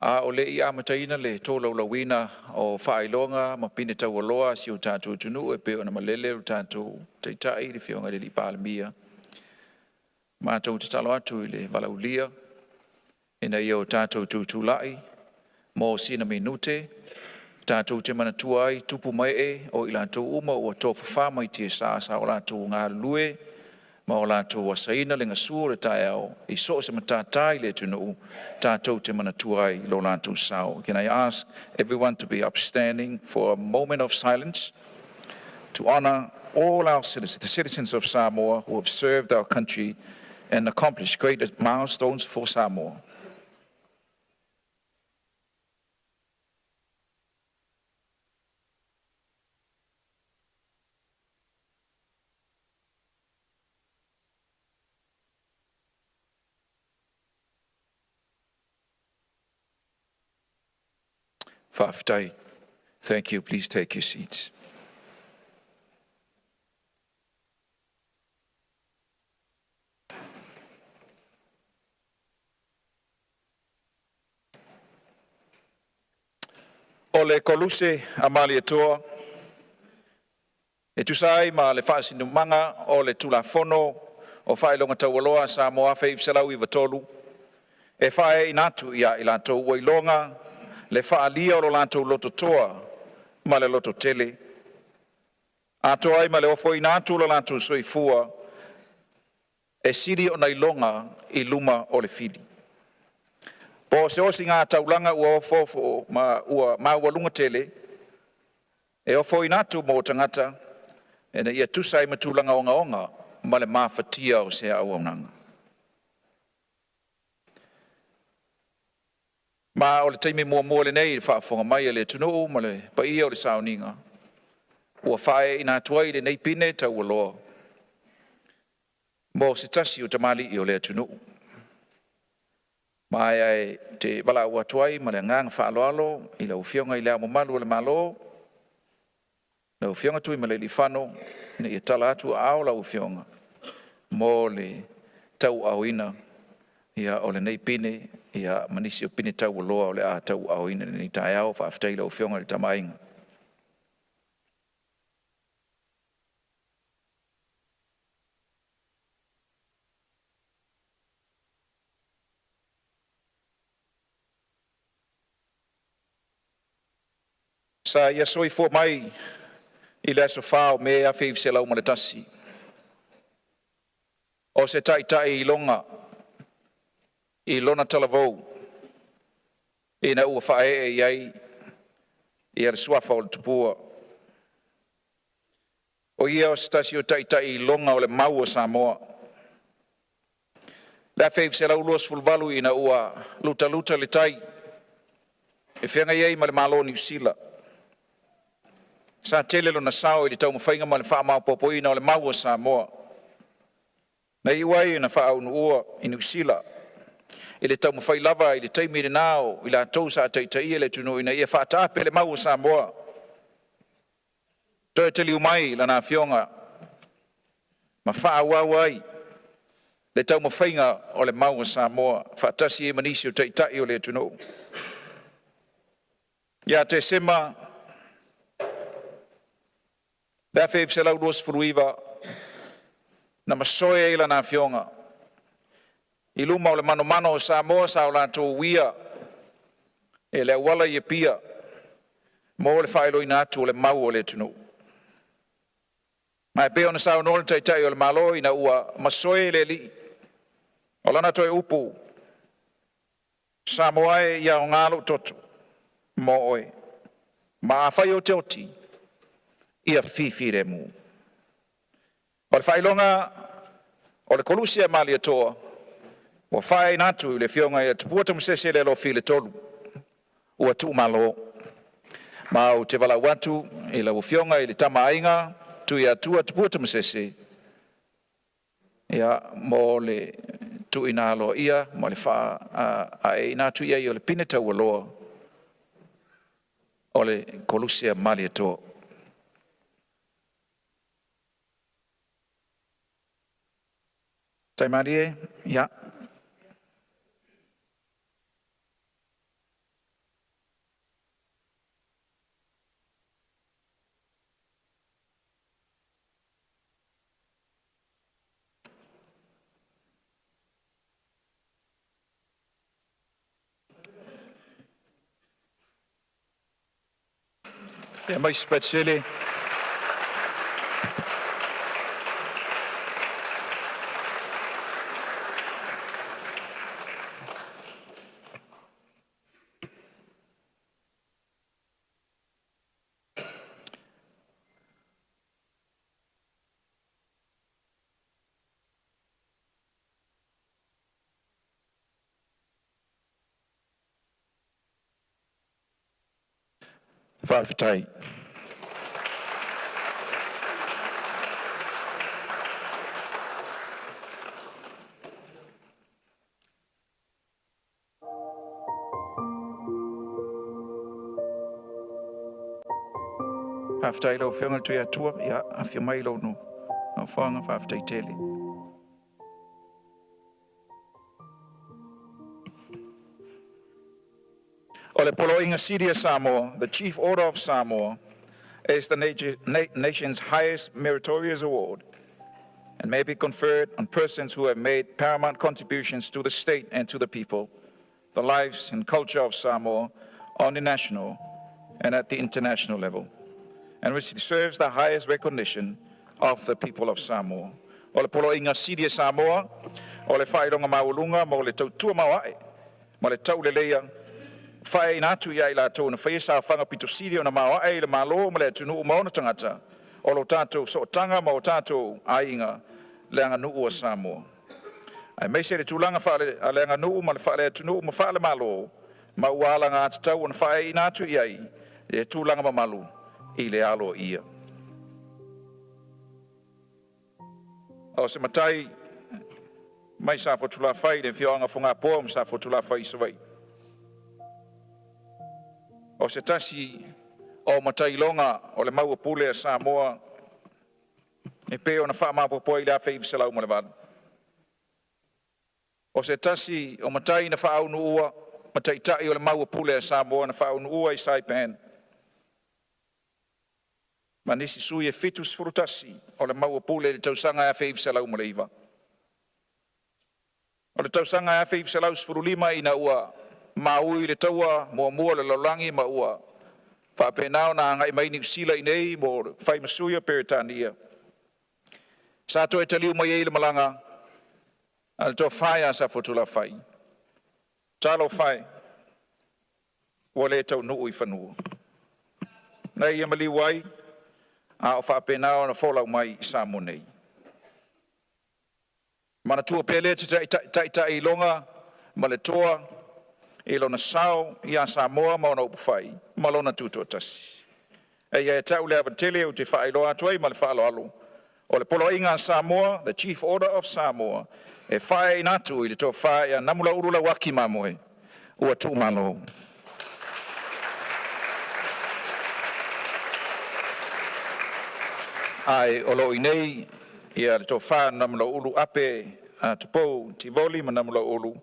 A o le i amataina le tolaulauina o faailoga ma pine taualoa a si o tatou atunuu e pei ona malele lo tatou Taitai, le Afioga i le alii Palemia, matou tatalo atu i le valaaulia ina ia o tatou tutulai mo sina minute tatou te manatua ai tupu ma ee o i latou uma ua tofafa mai tiasa sa o latou galulue ma o latou asaina le gasu o le taeao i so o se matata i le atunuu tatou te manatua ai lo latou sao. Can I ask everyone to be upstanding for a moment of silence to honor all our citizens, the citizens of Samoa who have served our country and accomplished great milestones for Samoa. Faafetai. Thank you. Please take your seats. O le Koluse a Malietoa e tusa ai ma le faasinomaga o le Tulafono o Faailoga Taualoa a Samoa 1993, e faaeaina atu ia i latou ua iloga le faaalia o lo latou loto toa ma le lototele, atoa ai ma le ofoina atu o lo latou soifua e sili ona iloga i luma o le fili. Po o se osigataulaga ua ofoofo ma ua maualuga tele, e ofoina atu mo tagata ina ia tusa ai ma tulaga ogaoga ma le mafatia o se auaunaga. Ma o le taimi muamua lenei i le faafofoga mai a le atunuu ma le paia o le sauniga ua faa'ae'aina atu ai lenei pine taualoa mo se tasi o tamalii o le atunuu. Ma e te valaau atu ai ma le agaga faaaloalo i lau Afioga i Le Ao Mamalu o le Malo, lau Afioga Tuimalealiifano, ina ia tala atu aao lau Afioga mo le tauaaoina o lenei pine ma nisi o pine taualoa o le a tauaaoina i lenei taeao. Faafetai i lau Afioga i le Tama a Aiga. Sa ia soifua mai i le aso 4 o Me 1901, o se taitai iloga i lona talavou ina ua faaee i ai ia le suafa o le Tupua. O ia o se tasi o taitai iloga o le mau a Samoa. Le 1928 ina ua lutaluta le tai e feagai ai ma le Malo o Niu Sila, sa tele lona sao i le taumafaiga ma le faamaopoopoina o le mau a Samoa, na iu ai ina faaunuua i Niu Sila i le taumafai lava i le taimi lena o i latou sa taitaia le atunuu ina ia faataape le mau a Samoa. Toe taliu mai lana afioga ma faaauau ai le taumafaiga o le mau a Samoa faatasi ai ma nisi o taitai o le atunuu. Ia Tesema le 1929, na masoe ai lana afioga i luma o le manomano o Samoa sa o latou uia i le auala i Apia mo le faailoaina atu o le mau a le atunuu. Ma e pei ona saunoa le Taitai o le Malo ina ua masoe le alii, o lana toe upu, “Samoa e, ia aoga lou toto mo oe, ma afai ou te oti, ia fifilemu.” O le faailoga o le Koluse a Malietoa ua faa'ae'aina atu i le Afioga ia Tupua Tamasese Lealofi i le Tolu ua tuumalo. Ma ou te valaau atu i lau Afioga i le Tama a Aiga Tuiatua Tupua Tamasese mo le tuuina aloaia ma le faa'ae'aina atu i ai o le pine taualoa o le Koluse a Malietoa. Taimalie, ia. Aumai se petisele. Faafetai. Faafetai i lau Afioga i le Tuiatua, ia afio mai i lou nofoaga, faafetai tele. O le O le Poloaiga Sili a Samoa, the Chief Order of Samoa, is the nation's highest meritorious award and may be conferred on persons who have made paramount contributions to the state and to the people, the lives and culture of Samoa on the national and at the international level, and which deserves the highest recognition of the people of Samoa. O le Poloaiga Sili a Samoa, o le faailoga maualuga mo le tautua maoae, ma le tauleleia, faaiina atu ia i latou na faia saofaga pito sili ona maoae i le Malo ma le atunuu ma ona tagata, o lo tatou sootaga ma o tatou aiga le aganuu a Samoa. Aemaise le tulaga faaleaganuu ma le faale-atunuu ma faale-Malo, ma ua alagatatau ona faaiina atu i ai le tulaga mamalu i le aloaia. O se matai mai Safotulafai i le afioaga Fogapoa ma Safotulafai i Savaii. O se tasi o matailoga o le mau a pule a Samoa e pei ona faamaopoopo i le 1908. O se tasi o matai na faaunuua ma taitai o le mau a pule a Samoa na faaunuua i Saipan ma nisi sui e 71 o le mau a pule i le tausaga e 1909. O le tausaga e 1915 ina ua maui le taua muamua o le lalolagi ma ua faapena ona agai mai Niu Sila i nei mo le fai ma sui o Peretania. Sa toe taliu mai ai le malaga a le tofa ia Safotulafai, talofa e, ua le taunuu i fanua. Na ia maliu ai a o faapena ona folau mai i Samoa nei. Manatua pea lea taitai iloga ma le toa i lona sao ia Samoa ma ona upufai ma lona tutoatasi. E ia te au le ava tele ou te faailoa atu ai ma le faaaloalo o le Poloaiga a Samoa, the Chief Order of Samoa, e faaiina atu i le tofa ia Namulauulu Lauaki Mamoe ua tuumalo. Ae o lo o i nei ia le tofa Namulauulu Ape Tupou Tivoli ma Namulauulu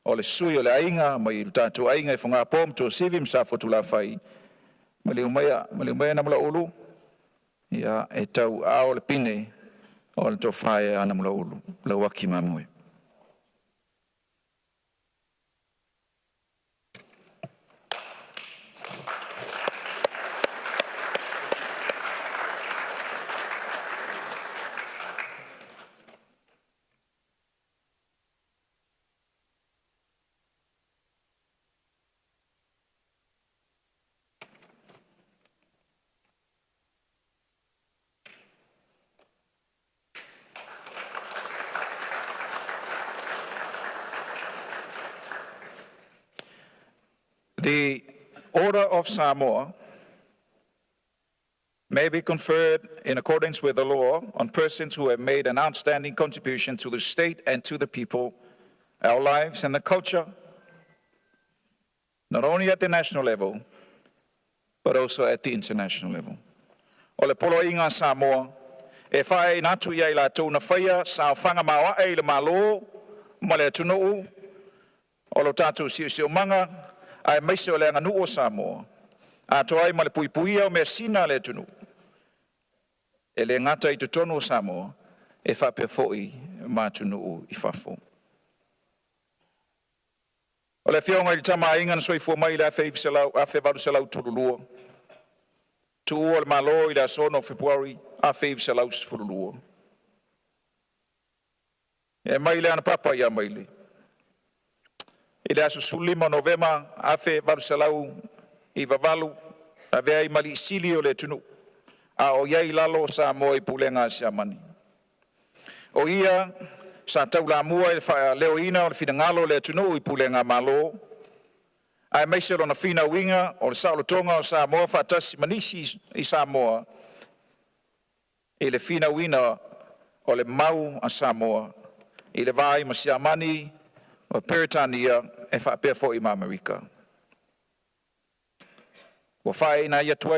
o le sui o le aiga mai le tatou aiga i Fogapoa ma Tuasivi ma Safotulafai. Maliu maia, maliu maia Namulauulu, ia e tau ao le pine o le tofa ia Namulauulu Lauaki Mamoe. The Order of Samoa may be conferred in accordance with the law on persons who have made an outstanding contribution to the state and to the people, our lives and the culture, not only at the national level, but also at the international level. O le Poloaiga a Samoa, e faaiina atu ia i latou na faia saofaga maoae i le Malo ma le atunuu o lo tatou siosiomaga aemaise o le aganuu o Samoa, atoa ai ma le puipuia o measina a le atunuu, e le gata i totonu o Samoa, e faapea foi ma atunuu i fafo. O le afioga i le Tama a Aiga na soifua mai i le 1832, tuua le Malo i le aso 6 Fepuari 1912. E mai le Anapapa ia Maile. I le aso 15 Novema 1898, avea ai ma alii sili o le atunuu, a o i ai i lalo o Samoa i pulega a Siamani. O ia sa taulamua i le faaleoina o le finagalo o le atunuu i pulega Malo, aemaise lona finauina o le saolotoga o Samoa faatasi ma nisi i Samoa i le finauina o le mau a Samoa i le va ai ma Siamani ma Peretania e faapea foi ma Amerika. Ua faaiina atu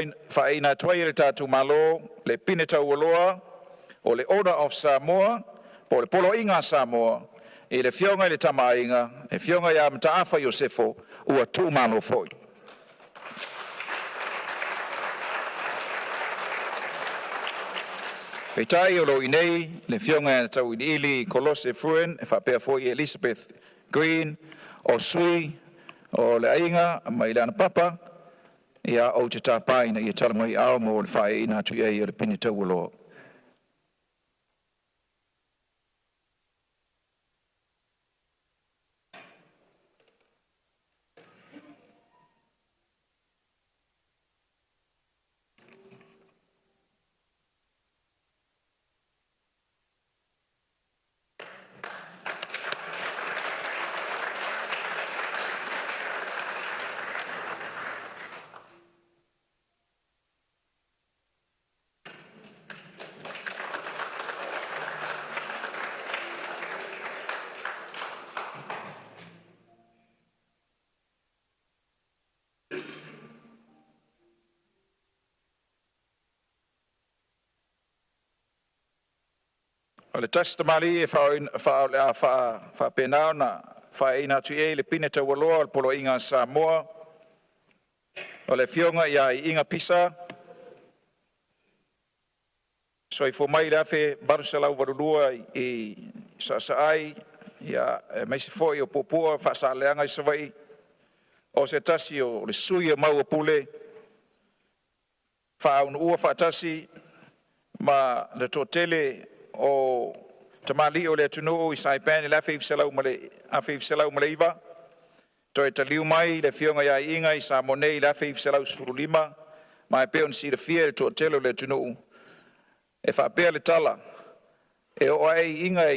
ai e le tatou Malo le pine taualoa o le Order of Samoa po o le Poloaiga a Samoa i le Afioga i le Tama a Aiga, le Afioga ia Mataafa Iosefo ua tuumalo foi. Peitai o lo o i inei le Afioga ia Tauiliili Kolose Frewin e faapea foi Elizabeth Green o sui o le aiga mai le Anapapa. Ia ou te tapa ina ia tala mai ao mo le faaeaina atu i ai o le pine taualoa. O le tasi tamalii e faapena ona faa'aeaina atu i ai le pine taualoa o le Poloaiga a Samoa, o le Afioga ia Iiga Pisa. Soifua mai i le 1882 i Saasaai aemaise foi o Puapua Faasaleleaga i Savaii. O se tasi o le sui e maua pule faaunuua faatasi ma le toatele o tamalii o le atunuu i Saipan i le 1909. Toe taliu mai le afioga ia Iiga i Samoa nei i le 1915, ma e pei ona silafia e le toatele o le atunuu, e faapea le tala, e oo ae Iiga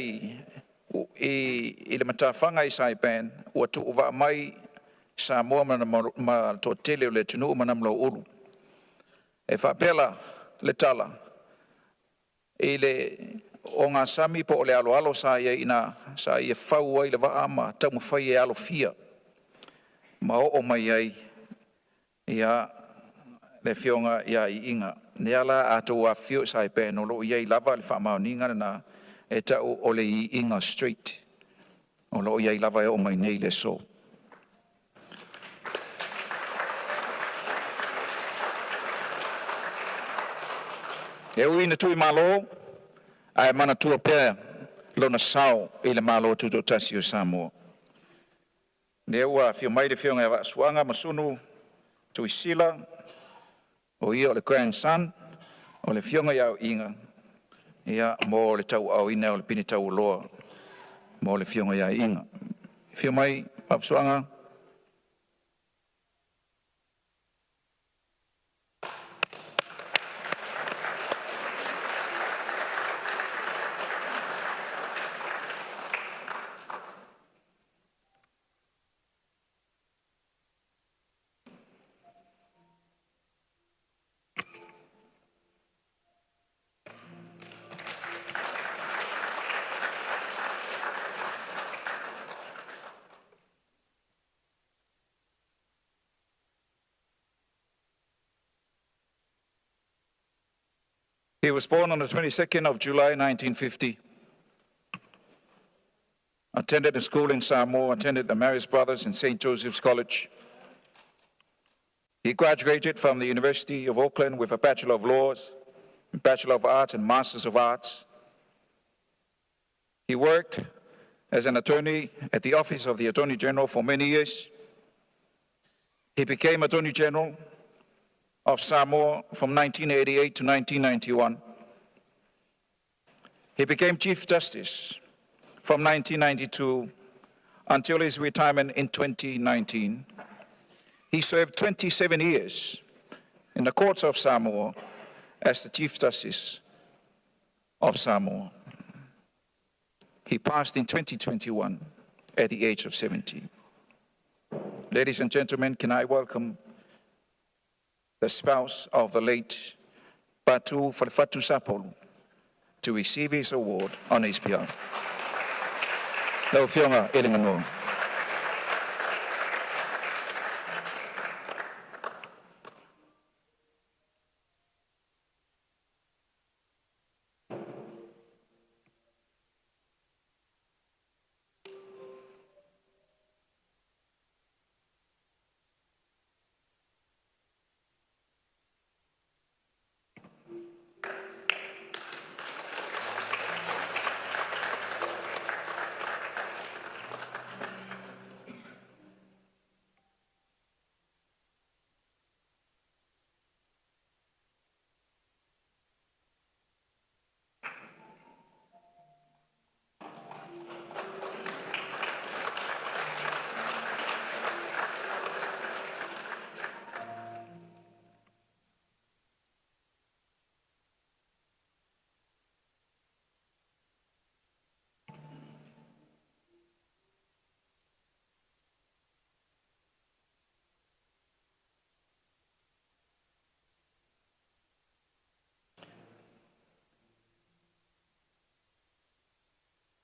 i le matafaga i Saipan, ua tuuvaa mai Samoa ma ma le toatele o le atunuu ma Namulauulu. E faapea la le tala i le ogasami po o le aloalo sa i ai ina sa ia fau ai le vaa ma taumafai e alofia ma oo mai ai ia le afioga ia Iiga. Lea la a outou afifio i Saipan, o lo o i ai lava le faamaoniga lena e tau o le Iiga Strait. O lo o i ai lava e oo mai nei i le aso. E ui ina tuimalo, ae manatua pea lona sao i le Malo Tutoatasi o Samoa. Lea ua afio mai le afioga ia Vaafusuaga Masunu Tuisila, o ia o le grandson o le afioga ia Iiga, ia mo le tauaaoina o le pine taualoa mo le afioga ia Iiga. Afio mai Vaafusuaga. He was born on the 22nd of July 1950. Attended a school in Samoa, attended the Marist Brothers and St. Joseph's College. He graduated from the University of Auckland with a Bachelor of Laws, Bachelor of Arts, and Masters of Arts. He worked as an attorney at the Office of the Attorney General for many years. He became Attorney General of Samoa from 1988 to 1991. He became Chief Justice from 1992 until his retirement in 2019. He served 27 years in the courts of Samoa as the Chief Justice of Samoa. He passed in 2021 at the age of 70. Ladies and gentlemen, can I welcome the spouse of the late Patu Falefatu Sapolu to receive his award on his behalf. Lau Afioga i le Ganoa.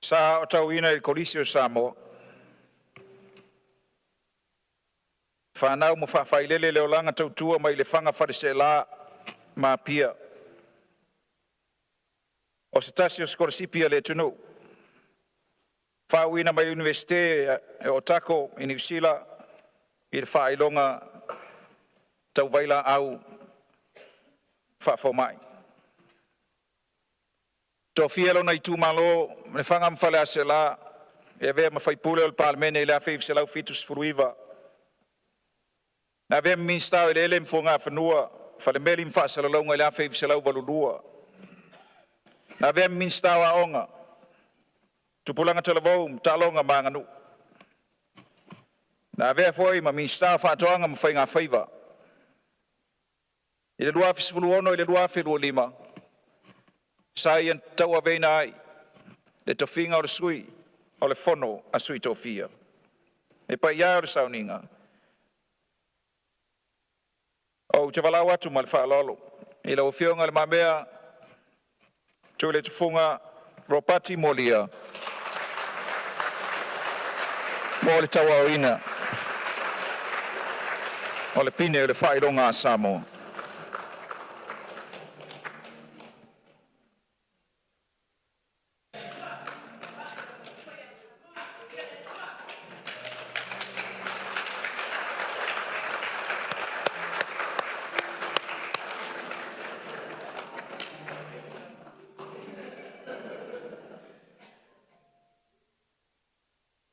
Sa aotauina i le Kolisi o Samoa, fanau ma faafailele le olaga tautua mai Lefaga Faleaseela ma Apia. O se tasi o sikolasipi a le atunuu, faauuina mai le Iunivesite o Otago i Niu Sila i le faailoga tau vailaau faafomai. Tofia e lona itumalo Lefaga ma Faleaseela e avea ma sui usufono o le Palemene i le 1979. Na avea ma Minisita o Eleele ma Fuagafanua, Falemeli ma Faasalalauga i le 1982. Na avea ma Minisita o Aoga, Tupulaga Talavou ma Taaloga ma Aganuu. Na avea foi ma Minisita o Faatoaga ma Faiga Faiva. I le 2016 i le 2025, sa ia tauaveina ai le tofiga o le Sui o le Fono a Sui Tofia. Le paia e o le sauniga, ou te valaau atu ma le faaaloalo i lau Afioga Le Mamea Tuiletufuga Ropati Mualia mo le tauaoina o le Pine o le Faailoga a Samoa.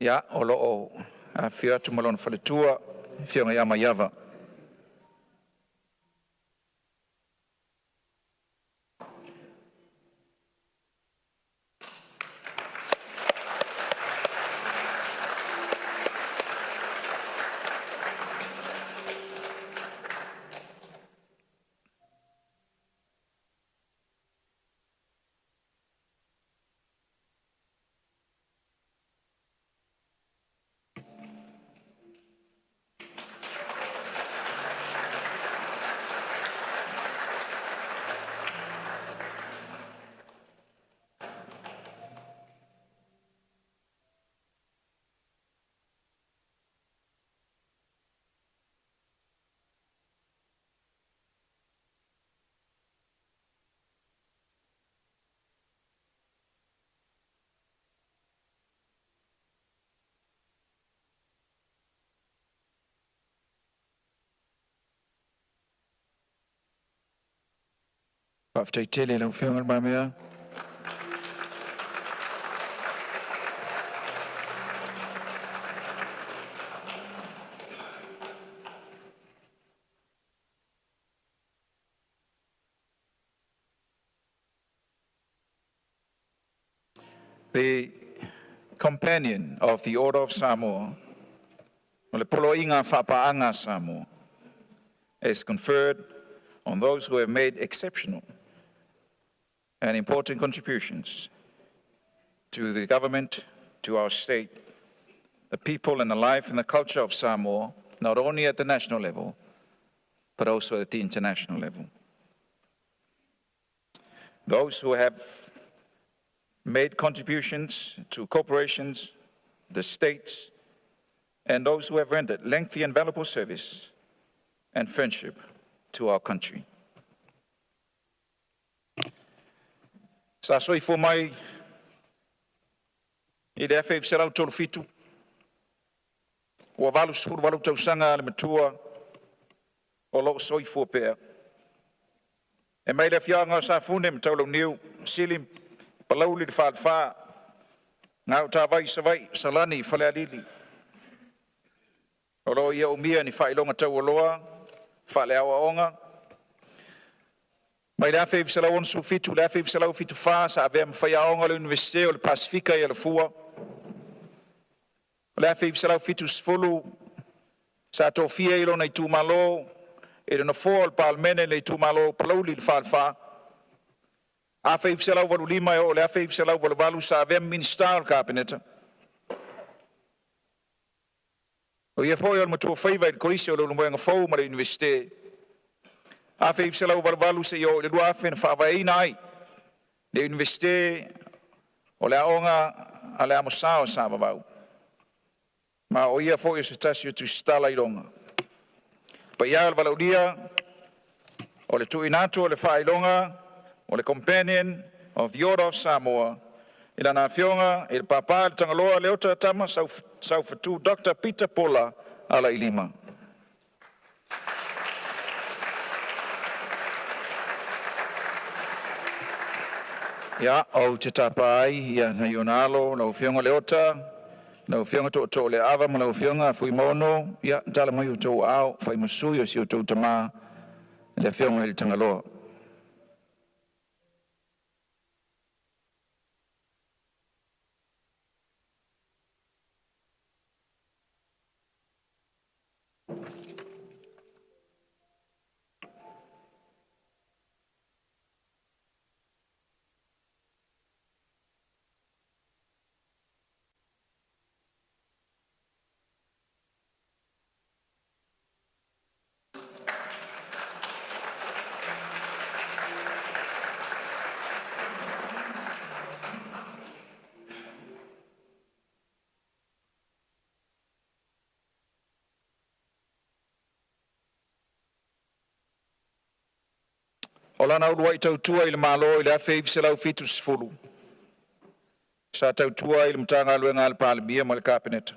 Ia, o lo o afifio atu ma lona faletua, le afioga ia Maiava. Faafetai tele i lau Afioga Le Mamea. The Companion of the Order of Samoa, o le Poloaiga Faapaaga a Samoa, is conferred on those who have made exceptional and important contributions to the government, to our state, the people and the life and the culture of Samoa, not only at the national level, but also at the international level. Those who have made contributions to corporations, the states, and those who have rendered lengthy and valuable service and friendship to our country. Sa soifua mai i le 1937, ua 88 tausaga le matua o loo soifua pea. E mai le afioaga o Safune ma Taulauniu, Sili Palauli le Falefa, Gautavai i Savaii, Salani i Falealili. O lo o ia umia ni faailoga taualoa faaleaoaoga. Mai le 1967 i le 1974 sa avea ma faiaoga o le Iunivesite o le Pasefika i Alafua. O le 1970 sa tofia ai e lona itumalo i le nofoa o le Palemene i le itumalo o Palauli le Falefa. 1985 e oo i le 1988 sa avea ma Minisita o le Kapeneta. O ia foi o le matuafaiva i le Kolisi o Leulumoega Fou ma le Iunivesite. 1988 seia oo i le 2000 na faavaeina ai le Iunivesite o le Aoga a le Amosa o Sa-Vavau. Ma o ia foi o se tasi o tusitala i Roma. Paia o le valaaulia o le tuuina atu o le faailoga o le Companion of the Order of Samoa i Lana Afioga i le Papa le Tagaloa Leota Tama Saufatu Dr. Peter Pola Alailima. Ia, ou te tapa ai ia nai ona alo, lau Afioga Leota, lau Afioga Tootooleaava ma lau Afioga Fuimaono, ia tala mai o outou aao fai ma sui o si o outou tamā le Afioga i le Tagaloa. O lana uluai tautua i le Malo i le 1970, sa tautua ai i le Matagaluega a le Palemia ma le Kapeneta.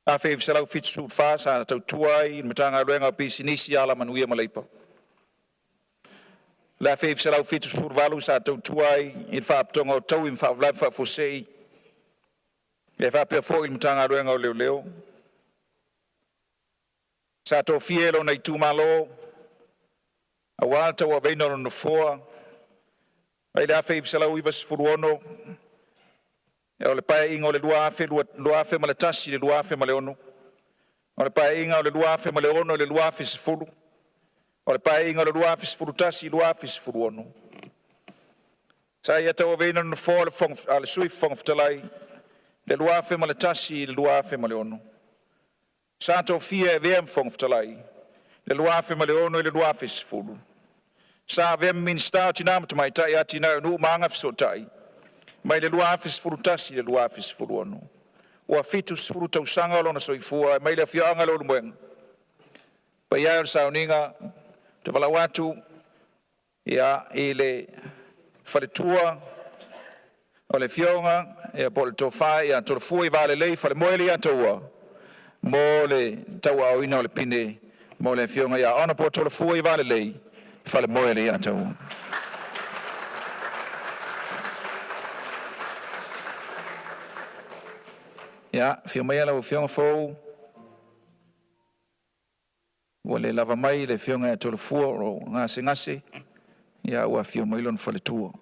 1974 sa tautua ai i le Matagaluega o Pisinisi, Alamanuia ma Leipa. Le 1978 sa tautua ai i le Faalapotopotoga o Taui ma Faalavelave Faafuasei e faapea foi le Matagaluega o Leoleo. Sa tofia e lona itumalo aua le tauaveina o lona nofoa mai le 1996 o le Paeaiga o le 2001 i le 2006, o le Paeaiga o le 2006 i le 2010, o le Paeaiga o le 2011 i le 2016. Sa ia tauaveina le nofoa o le Sui Fofoga Fetalai i le 2001 i le 2006. Sa tofia e avea ma Fofoga Fetalai i le 2006 i le 2010. Sa avea ma Minisita o Tina ma Tamaitai, Atinae o Nuu ma Agafesootai mai le 2011 i le 2016. Ua 70 tausaga o lona soifua mai le afioaga o Leulumoega. Paia e o le sauniga, ou te valaau atu ia, i le faletua o le afioga ia po o le tofa ia Tolofua Ivalelei Falemoe Leiataua mo le tauaaoina o le pine mo le afioga ia Honorable Tolofua Ivalelei Falemoe Leiataua. Ia, afio maia lau Afioga Fou, ua le lava mai le afioga ia Tolofua o lo o gasegase, ia ua afio mai lona faletua.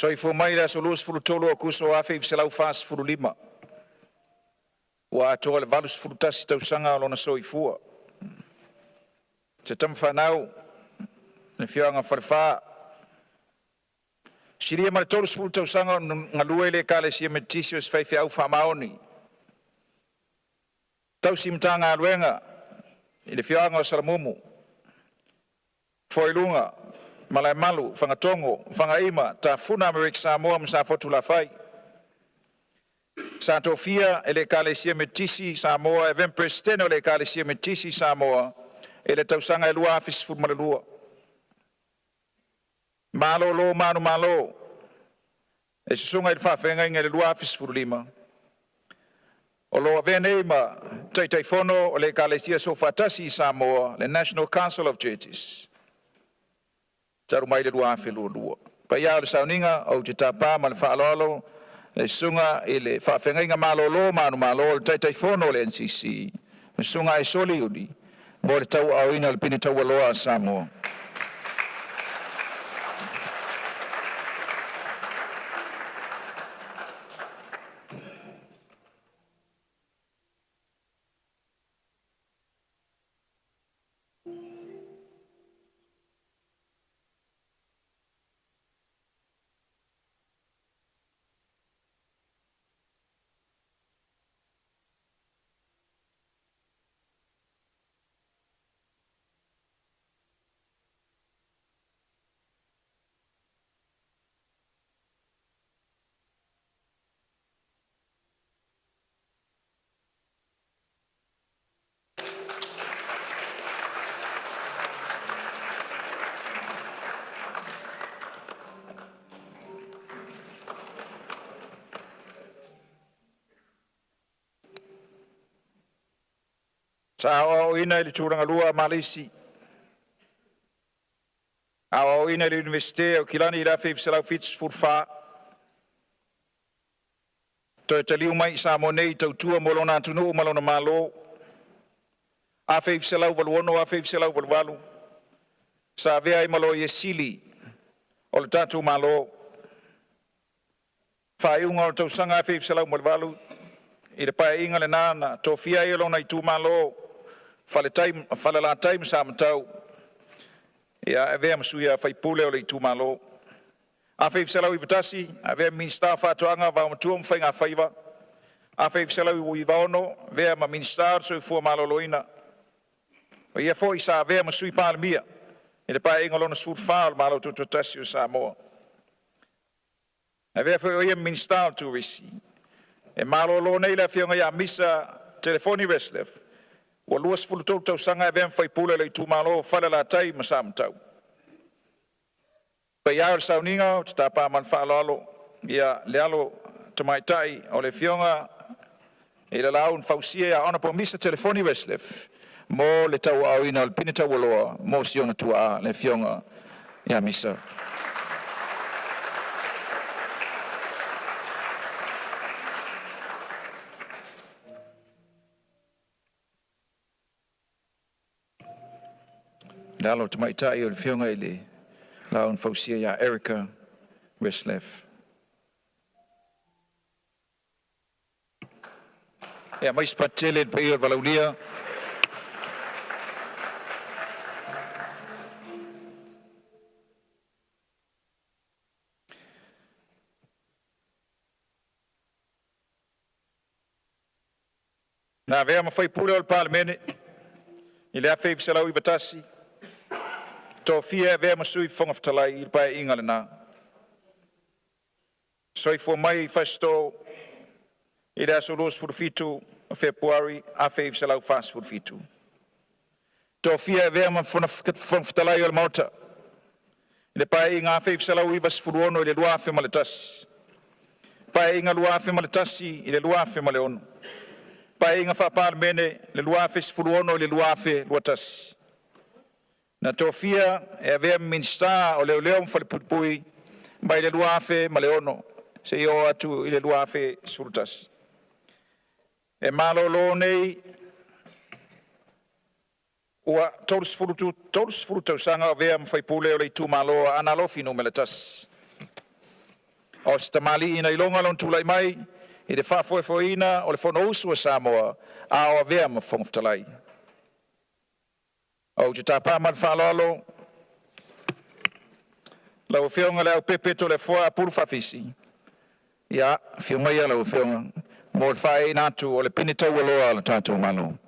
Soifua mai le aso 23 o Aokuso 1945, ua atoa le 81 tausaga o lona soifua. Se tama fanau, le afioaga o Falefa, silia ma le 30 tausaga o galue i le Ekalesia Metotisi o se faifeau faamaoni. Tausi Matagaluega i le afioaga o Salamumu, Fuailuga, Malaemalu, Fagatogo, Fagaima, Tafuna, Amerika Samoa ma Safotulafai. Sa tofia e le Ekalesia Metotisi i Samoa e avea ma Peresetene o le Ekalesia Metotisi i Samoa i le tausaga e 2012. Malolo manumalo e susuga i le faafeagaiga i le 2015, o lo o avea nei ma Taitaifono o le Ekalesia Soofaatasi i Samoa, le National Council of Churches, talu mai le 2022. Paia o le sauniga, ou te tapa ma le faaaloalo Le susuga i le Faafeagaiga malolo manumalo o le Taitaifono o le NCC, le Susuga Aesoli Uli, mo le tauaaoina o le pine taualoa a Samoa. Sa aoaoina i le Tulagalua a Malisi. Aoaoina i le Iunivesite o Aukilani i le 1974. Toe taliu mai i Samoa nei e tautua mo lona atunuu ma lona Malo. 1986-1988 sa avea ai ma Loia Sili o le tatou Malo. Faaiuga o le tausaga 1988 i le paeaiga lena na tofia ai e lona itumalo Falelatai ma Samatau e avea ma sui usufono o le itumalo. 1991 avea ma Minisita o Faatoaga, Vaomatua ma Faigafaiva. 1996 avea ma Minisita o le Soifua Maloloina. O ia foi sa avea ma Sui Palemia i le Paeaiga Lona XIV o le Malo Tutoatasi o Samoa. Avea foi o ia ma Minisita o Turisi. E malolo nei le Afioga Misa Telefoni Retzlaff ua 23 tausaga e avea ma faipule o le itumalo o Falelatai ma Samatau. Paia e o le sauniga, ou te tapa ma le faaaloalo ia le alo tamaitai o le Afioga i le Laau na Fausia ia Hon Misa Telefoni Retzlaff mo le tauaaoina o le pine taualoa mo si ona tuaa le Afioga ia Misa. Le alo tamaitai o le Afioga i le Laau na Fausia ia Erica Retzlaff. Ia aumai se patele i le paia o le valaaulia. Na avea ma faipule o le Palemene i le 1991, tofia e avea ma Sui Fofoga Fetalai i le paeaiga lena. Soifua mai i Fasitoouta i le aso 27 o Fepuari 1947. Tofia e avea ma Fofoga Fetalai o le Maota i le Paeaiga 1996 i le 2001, Paeaiga 2001 i le 2006, Paeaiga Faa-Palemene le 2016 i le 2021. Na tofia e avea ma Minisita o Leoleo ma Falepuipui mai le 2006 seia oo atu i le 2011. E malolo nei ua 30 tausaga o avea ma faipule o le itumalo o Aana Alofi Nu.1. O se tamalii na iloga lona tulai mai i le faafoefoeina o le Fonousu a Samoa a o avea ma Fofoga Fetalai. Ou te tapa ma le faaaloalo lau Afioga Leaupepe Toleafoa Apulu Faafisi, ia afio maia lau Afioga mo le faaiina atu o le pine taualoa a le tatou Malo.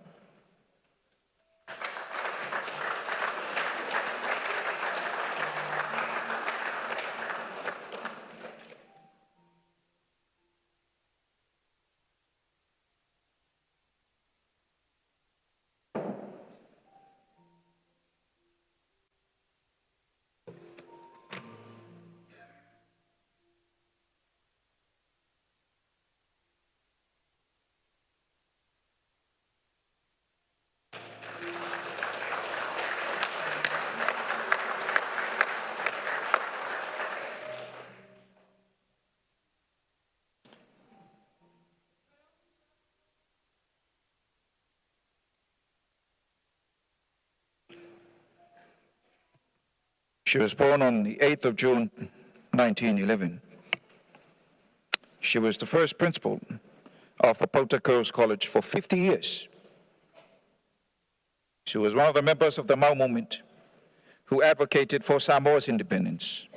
She was born on the 8th of June 1911. She was the first principal of Papauta Girls College for 50 years. She was one of the members of the Mau movement who advocated for Samoa's independence.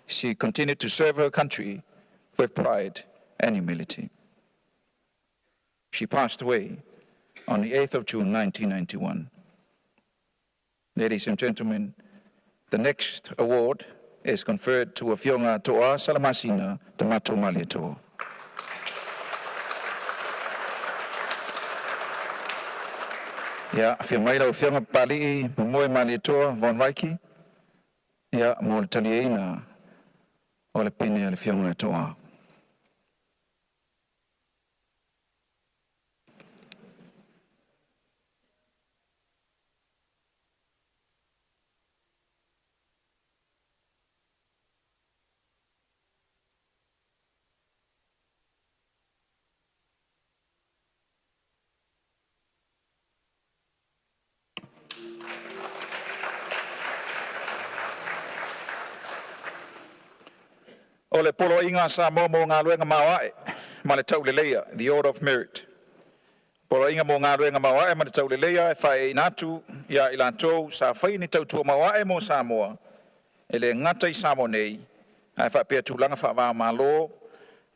She continued to serve her country with pride and humility. She passed away on the 8th of June 1991. Ladies and gentlemen, the next award is conferred to Afioga Toa Salamasina Tamato Malietoa. Ia, afio mai lau Afioga Papali'i Momoe Malietoa Von Vaiki, ia, mo le taliaina o le pine a le Afioga Toa. O le Poloaiga a Samoa mo Galuega Maoae ma le Tauleleia, the Order of Merit. Poloaiga mo Galuega Maoae ma le Tauleleia e faaiaina atu ia i latou sa faia ni tautua maoae mo Samoa e le gata i Samoa nei, ae faapea tulaga faava-o-Malo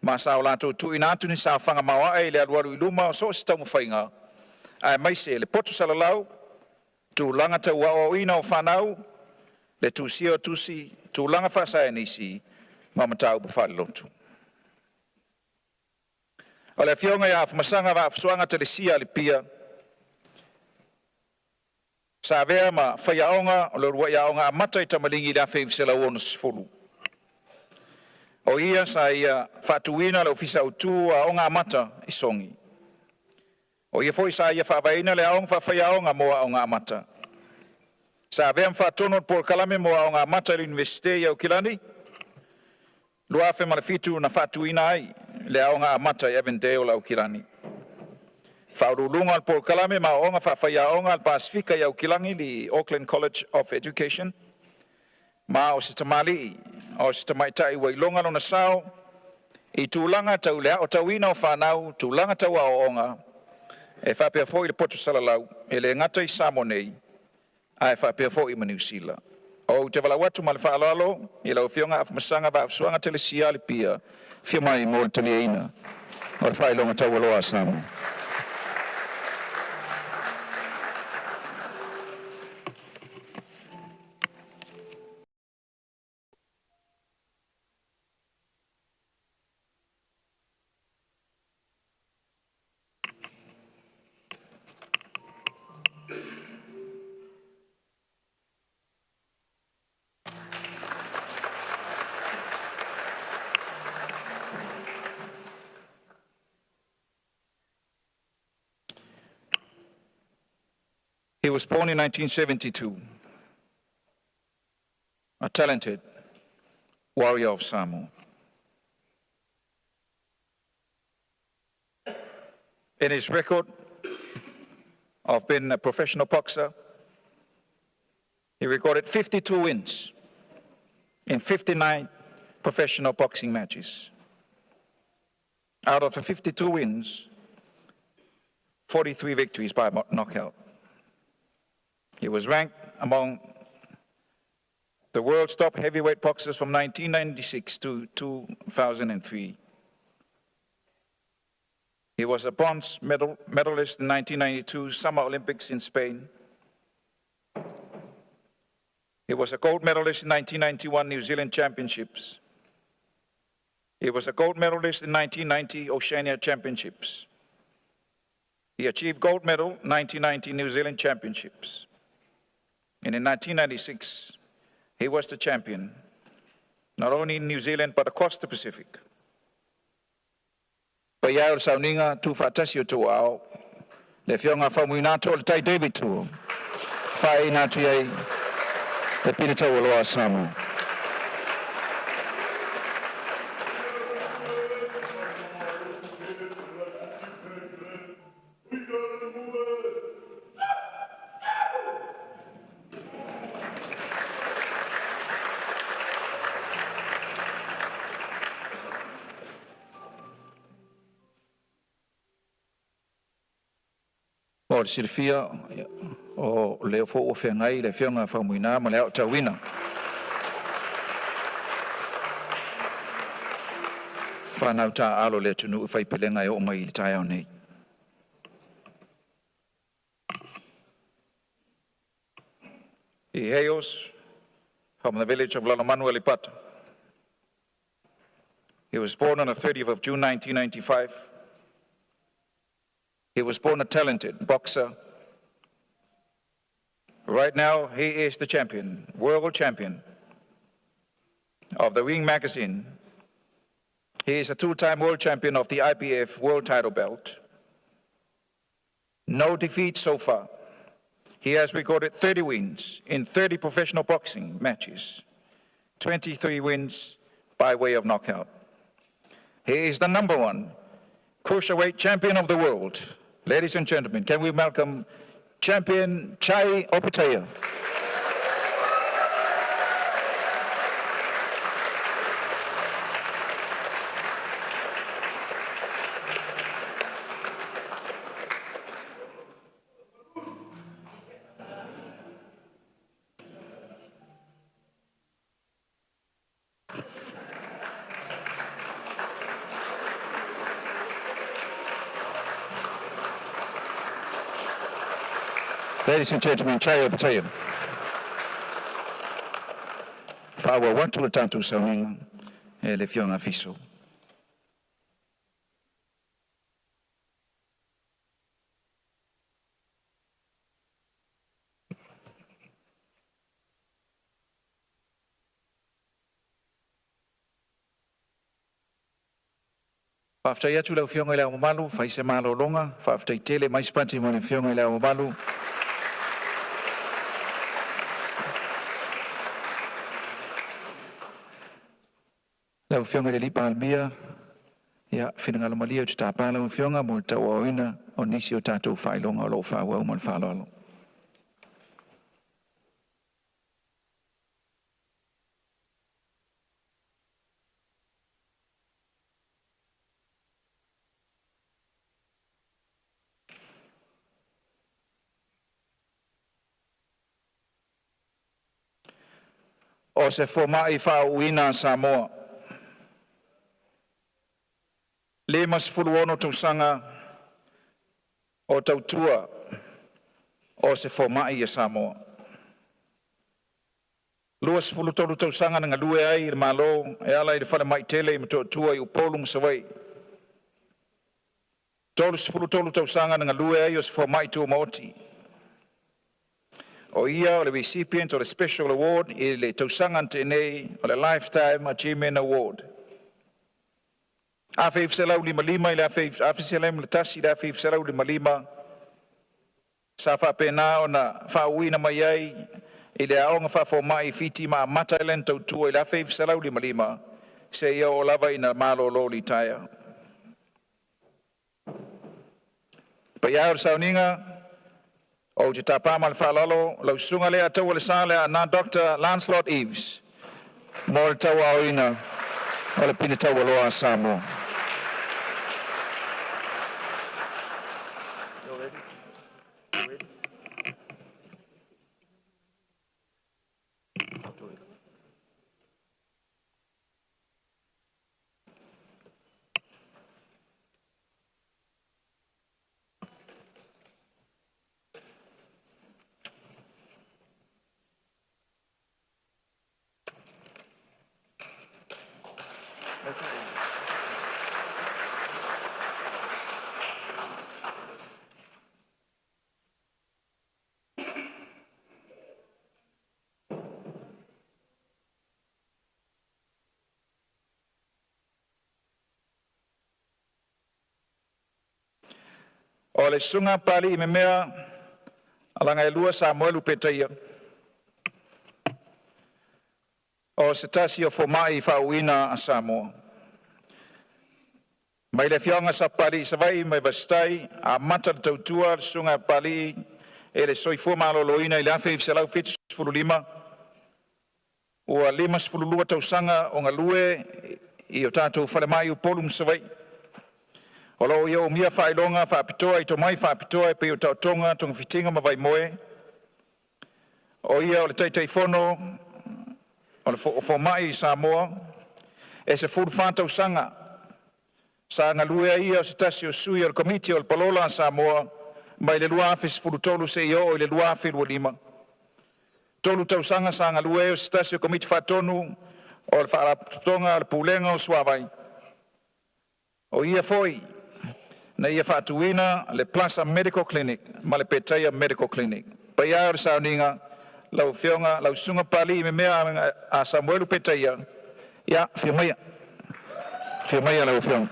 ma sa o latou tuuina atu ni saofaga maoae i le alualu i luma o so o se taumafaiga, aemaise le poto salalau, tulaga tau aoaoina o fanau, le tusia o tusi, tulaga faasaienisi ma mataupu faalelotu. O le afioga ia Afamasaga Vaafusuaga Telesia Alipia, sa avea ma faiaoga o le uluai aoga amata i Tamaligi i le 1960. O ia sa ia faatuina le Ofisa Autu o Aoga Amata i Sogi. O ia foi sa ia faavaeina le aoga faafaiaoga mo aoga amata. Sa avea ma faatonu o le polokalame mo aoga amata i le Iunivesite i Aukilani, 2007 na faatuina ai le aoga amata i Avondale, Aukilani. Faauluuluga o le polokalame ma aoaoga faafaiaoga a le Pasefika i Aukilani, le Auckland College of Education, ma o se tamalii o se tamaitai ua iloga lona sao i tulaga tau le aotauina o fanau, tulaga tau aoaoga, e faapea foi le poto salalau, e le gata i Samoa nei, ae faapea foi ma Niu Sila. Ou te valaau atu ma le faaaloalo i lau Afioga Afamasaga Vaafusuaga Telesia Alipia, afio mai mo le taliaina o le faailoga taualoa a Samoa. He was born in 1972, a talented warrior of Samoa. In his record of being a professional boxer, he recorded 52 wins in 59 professional boxing matches. Out of the 52 wins, 43 victories by knockout. He was ranked among the world's top heavyweight boxers from 1996 to 2003. He was a bronze medalist in 1992 Summer Olympics in Spain. He was a gold medalist in 1991 New Zealand Championships. He was a gold medalist in 1990 Oceania Championships. He achieved gold medal 1990 New Zealand Championships. And in 1996, he was the champion, not only in New Zealand, but across the Pacific. Paia e o le sauniga tuufaatasi o outou aao, le afioga Faumuina Toaletai David Tu'o, faaiaina atu ai le pine taualoa a Samoa. Mo le silafia, o lea foi ua feagai le afioga Faumuina ma le aotauina fanau taaalo a le atunuu i faipelega e oo mai i le taeao nei. He hails from the village of Lalomanu, Aleipata. He was born on the 30th of June 1995. He was born a talented boxer. Right now, he is the champion, world champion of the Ring magazine. He is a two-time world champion of the IBF world title belt. No defeat so far. He has recorded 30 wins in 30 professional boxing matches, 23 wins by way of knockout. He is the number one cruiserweight champion of the world. Ladies and gentlemen, can we welcome champion Chai Opetaia? Ladies and gentlemen, Chai Opetaia. Faaauau atu le tatou sauniga e le Afioga Fiso. Faafetai atu lau Afioga i Le Ao Mamalu, fai se malologa, faafetai tele mai se pati mo le Afioga i Le Ao Mamalu. Lau Afioga i le Palemia, ia finagalo malie ou te tapa lau Afioga mo le tauaaoina o nisi o tatou faailoga o lo o faaauau ma le faaaloalo. O se fomai faauuina a Samoa. 56 tausaga o tautua o se fomai ia Samoa. 23 tausaga na galue ai i le Malo e ala i le falemai tele i Motootua i Upolu ma Savaii. 33 tausaga na galue ai o se fomai tumaoti. O ia o le recipient o le Special Award i le tausaga na tea nei o le Lifetime Achievement Award. 1955 i le 1991 i le 1955 sa faapena ona faauuina mai ai i le aoga faafomai i Fiti ma amata ai lana tautua i le 1955 seia oo lava ina malolo litaea. Paia o le sauniga, ou te tapa ma le faaaloalo lau susuga Leiataualesa Leaana Dr. Lancelot Eves mo le tauaaoina o le pine taualoa a Samoa. O le susuga Papali'i Memea Alagailua Samuelu Petaia. O se tasi o fomai faauuina a Samoa. Mai le afioaga Sapapalii i Savaii mai Vaisitai, amata le tautua a le susuga a Papalii i le soifua maloloina i le 1975, ua 52 tausaga o galue i o tatou falemai i Upolu ma Savaii. O lo o ia umia faailoga faapitoa i tomai faapitoa e pei o taotoga, togafitiga ma vaimoe. O ia o le Taitaifono o le Fomai i Samoa. E 14 tausaga sa galue ai o se tasi o sui o le Komiti o le Palola a Samoa mai le 2013 seia oo i le 2025. 3 tausaga sa galue ai o se tasi o Komiti Faatonu o le Faalapotopotoga a le Pulega o Suavai. O ia foi na ia faatuina le Plaza Medical Clinic ma le Petaia Medical Clinic. Paia e o le sauniga, lau afioga lau Susuga Papalii Memea Samuelu Petaia, ia afio maia, afio maia lau afioga.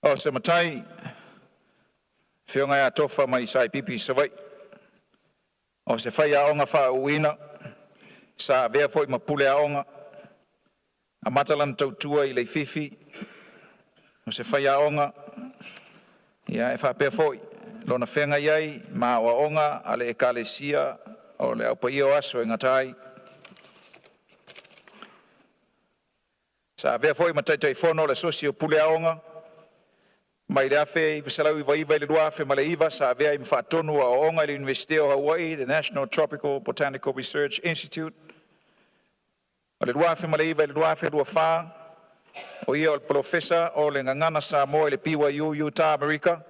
O se matai afioga ia Tofa mai SAIPP i Savaii, o se faiaoga faauuina sa avea foi ma pule aoga, amata lana tautua i Leififi, o se faiaoga ia e faapea foi lona feagai ai ma aoaoga a le Ekalesia o le Au Paia o Aso e Gata ai. Sa avea foi ma Taitaifono o le Asosi o Pule Aoga mai le 1999 i le 2009. Sa avea ai ma faatonu o Aoaoga i le Iunivesite o Hawaii, the National Tropical Botanical Research Institute. O le 2009 i le 2024, o ia o le Polofesa o le Gagana Samoa i le BYU Utah, Amerika.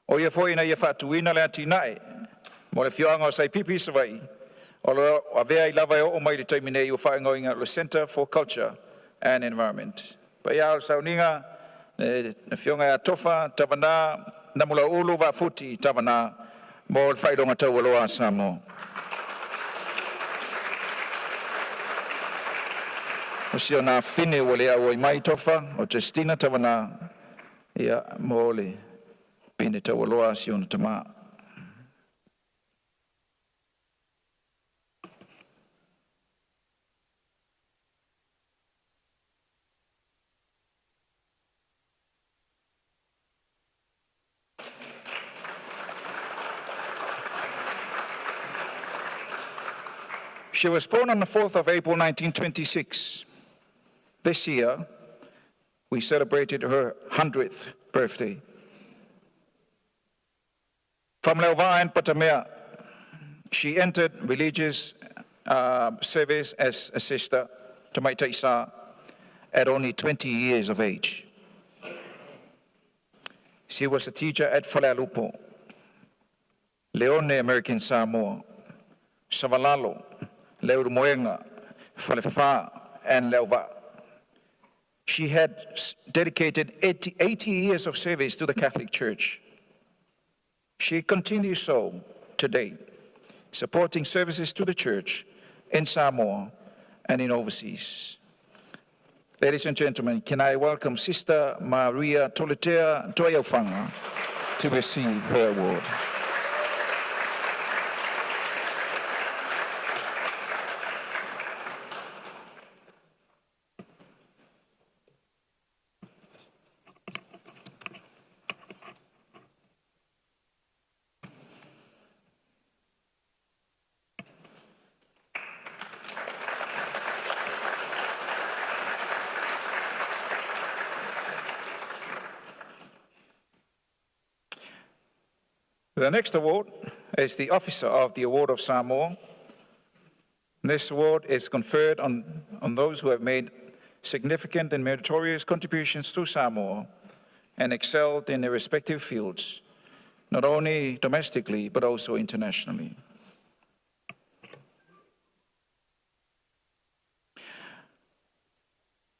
O ia foi na ia faatuina le atinae mo le afioaga o Saipipi i Savaii, o lo o avea ai lava e oo mai i le taimi nei ua faaigoaina o le Centre for Culture and Environment. Paia e o le sauniga, le afioga ia Tofa Tavana Namulauulu Vaafuti Tavana mo le faailoga taualoa a Samoa. O si ona afafine ua le auai mai Tofa, o Justina Tavana, ia mo le pine taualoa a si ona tama. She was born on the 4th of April 1926. This year, we celebrated her 100th birthday. From Leauva'a and Patamea, she entered religious service as a sister Tamaitai Sa at only 20 years of age. She was a teacher at Falealupo, Leone American Samoa, Savalalo, Leulumoega, Falefa, and Leauva'a. She had dedicated 80 years of service to the Catholic Church. She continues so today, supporting services to the church in Samoa and in overseas. Ladies and gentlemen, can I welcome Sister Maria Toletea Toyofanga to receive her award. The next award is the Officer of the Award of Samoa. This award is conferred on those who have made significant and meritorious contributions to Samoa and excelled in their respective fields, not only domestically but also internationally.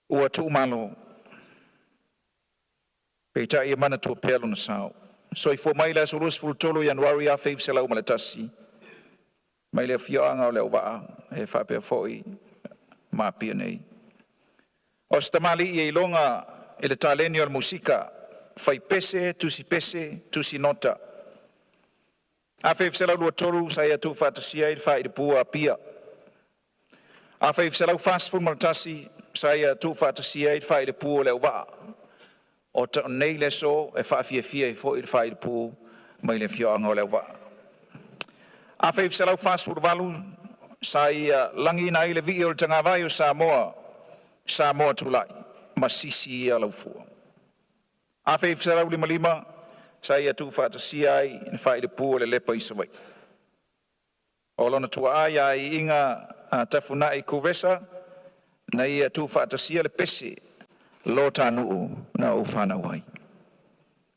Ua tuumalo, peitai e manatua pea lona sao. Soifua mai le aso 23 Ianuari 1901, mai le afioaga o Leauvaa e faapea foi ma Apia nei. O se tamalii e iloga i le taleni o le musika, fai pese, tusi pese, tusi nota. 1923 sa ia tuufaatasia ai le faailepū a Apia. 1941 sa ia tuufaatasia ai le faailepū o Leauvaa. O nei le aso e faafiafia ai foi le faailepū mai le afioaga o Leauvaa. 1948 sa ia lagiina ai le vii o le tagavai o Samoa, Samoa Tulai ma sisi ia laufanua. 1955 sa ia tuufaatasia ai le faailepū o Lelepa i Savaii. O lona tuaa ia Iiga Tafuna'i Kuresa na ia tuufaatasia le pese “Lo ta Nuu na Ou Fanau Ai.”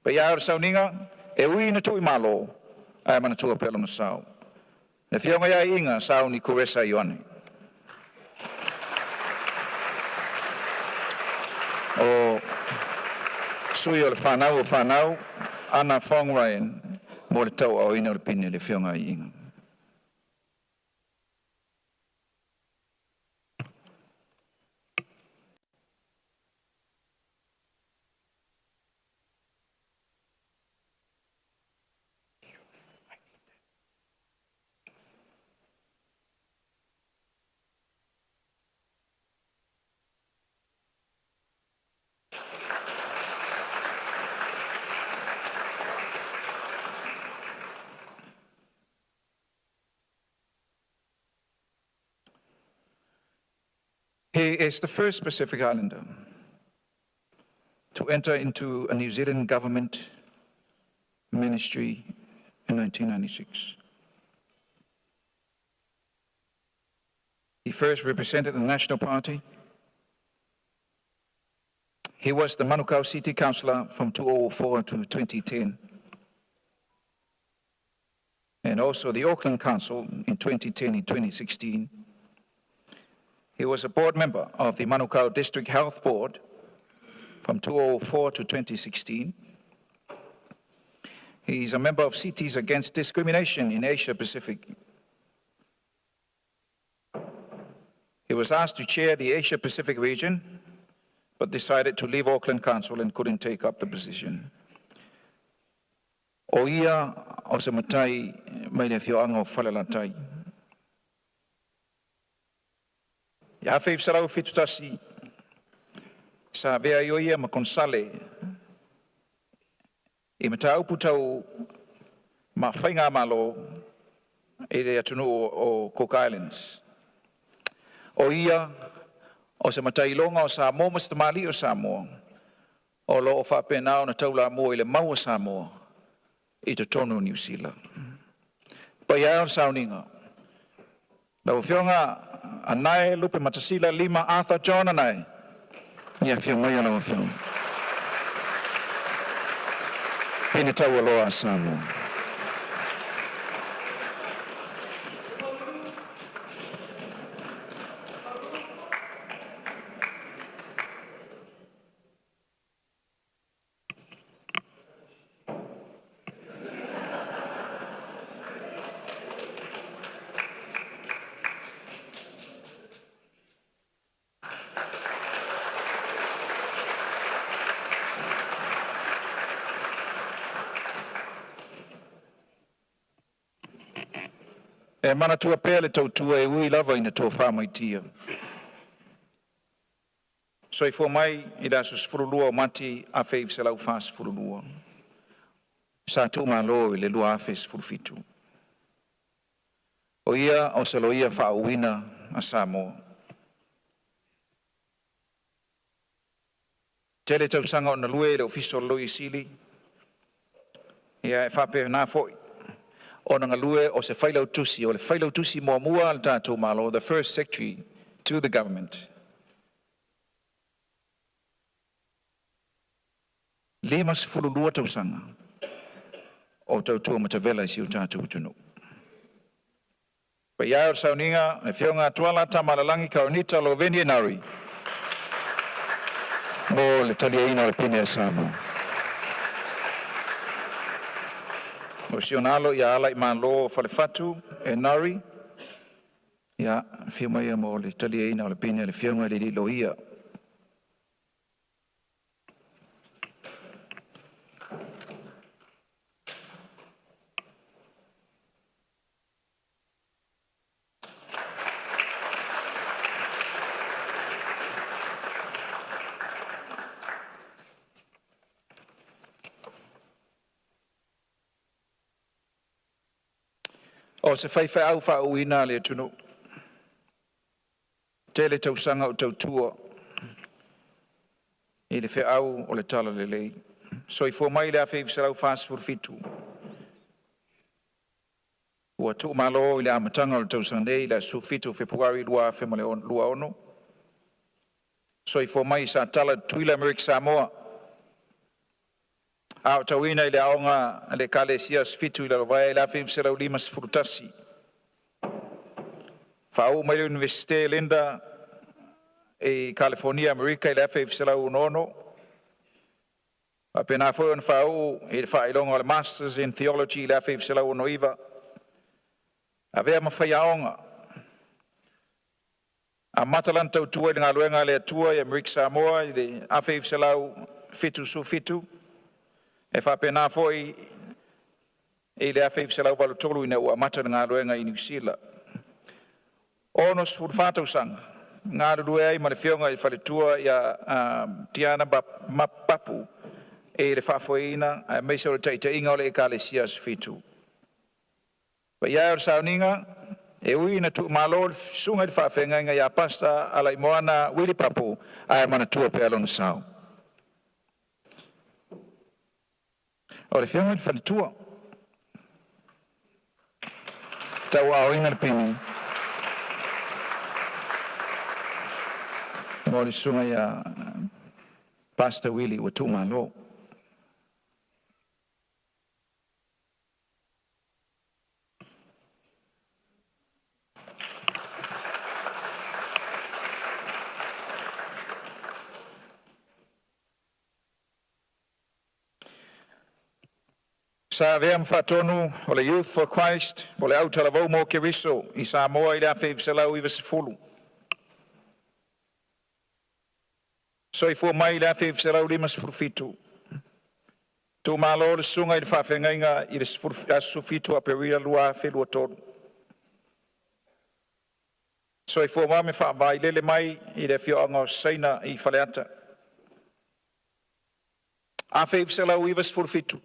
Paia e o le sauniga, e ui ina tuuimalo, ae manatua pea lona sao. Le Afioga ia Iiga Sauni Kuresa Ioane. O sui o le fanau o fanau, Ana Fong Ryan, mo le tauaaoina o le pine le Afioga ia Iiga. He is the first Pacific Islander to enter into a New Zealand government ministry in 1996. He first represented the National Party. He was the Manukau City Councillor from 2004 to 2010, and also the Auckland Council in 2010 and 2016. He was a board member of the Manukau District Health Board from 2004 to 2016. He is a member of Cities Against Discrimination in Asia Pacific. He was asked to chair the Asia Pacific region, but decided to leave Auckland Council and couldn't take up the position. O ia o se matai mai le afioaga o Falelatai. I 1971, sa avea ai o ia ma konesale i mataupu tau ma faigamalo i le atunuu o Cook Islands. O ia o se matailoga o Samoa ma se tamalii o Samoa, o lo o faapena ona taulamua i le mau a Samoa i totonu o Niu Sila. Paia e o le sauniga, lau Afioga Anae Lupematasila Lima Arthur John Anae, ia afio maia lau Afioga. Pine taualoa a Samoa. E manatua pea le tautua e ui lava ina tofa maitia. Soifua mai i le aso 12 o Mati 1942. Sa tuumalo i le 2017. O ia o se loia faauuina a Samoa. Tele tausaga o galue i le Ofisa o le Loia Sili, ia e faapena foi ona galue o se failautusi, o le failautusi muamua a le tatou Malo, the first secretary to the government. 52 tausaga o tautua matavela i si o tatou atunuu. Paia e o le sauniga, le Afioga Tuala Tamalelagi Kaunita Loveni Enari, mo le taliaina o le pine a Samoa. O si ona alo ia Alaimalo Falefatu Enari, ia afio mai mo le taliaina o le pine a le Afioga i le alii loia. O se faifeau faauuina a le atunuu, tele tausaga o tautua i le feau o le Talalelei. Soifua mai i le 1947, ua tuumalo i le amataga o le tausaga nei i le aso 17 o Fepuari 2026. Soifua mai i Satala, Tutuila, Amerika Samoa. Aotauina i le aoga a le Ekalesia Aso Fitu i Lalovaea i le 1951. Faauu mai le Iunivesite Leda i Kalifonia, Amerika i le 1966. Faapena foi ona faauu i le faailoga o le Masters in Theology i le 1969. Avea ma faiaoga, amata lana tautua i le galuega a le Atua i Amerika Samoa i le 1977, e faapena foi i le 1983 ina ua amata le galuega i Niu Sila. 64 tausaga galulue ai ma le afioga i le faletua ia Tiana Papu i le faafoeina aemaise o le taitaiga o le Ekalesia Aso Fitu. Paia e o le sauniga, e ui ina tuumalo le susuga i le faafeagaiga ia Pastor Alaimoana Willie Papu, ae manatua pea lona sao. O le afioga i le faletua, tauaaoina le pine mo le susuga ia Pastor Willie ua tuumalo. Sa avea ma faatonu o le Youth for Christ po le autalavou mo Keriso i Samoa i le 1990. Soifua mai i le 1957, tuumalo le susuga i le faafeagaiga i le aso 17 o Aperila 2023. Soifua ma faavailele mai i le afioaga o Saina i Faleata. 1997,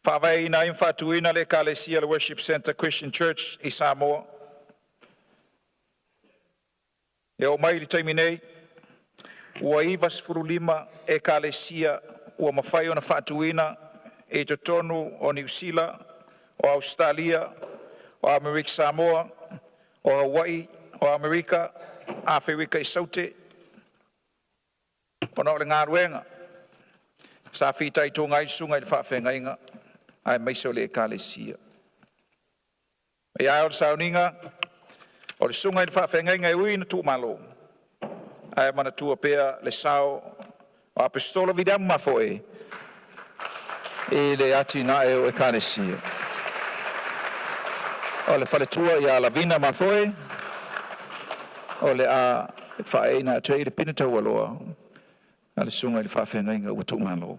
faavaeina ai ma faatuina le Ekalesia le Worship Center Christian Church i Samoa. E oo mai i le taimi nei, ua 95 ekalesia ua mafai ona faatuina i totonu o Niu Sila, o Ausetalia, o Amerika Samoa, o Hawaii, o Amerika, Aferika i Saute, ona o le galuega sa fitaituga ai le susuga i le faafeagaiga aemaise o le ekalesia. Paia e o le sauniga, o le susuga i le faafeagaiga e ui ina tuumalo, ae manatua pea le sao o Apesetolo Viliamu Mafoe i le atinae o ekalesia. O le faletua ia Lavina Mafoe, o le a faaeaina atu ai le pine taualoa a le susuga i le faafeagaiga ua tuumalo.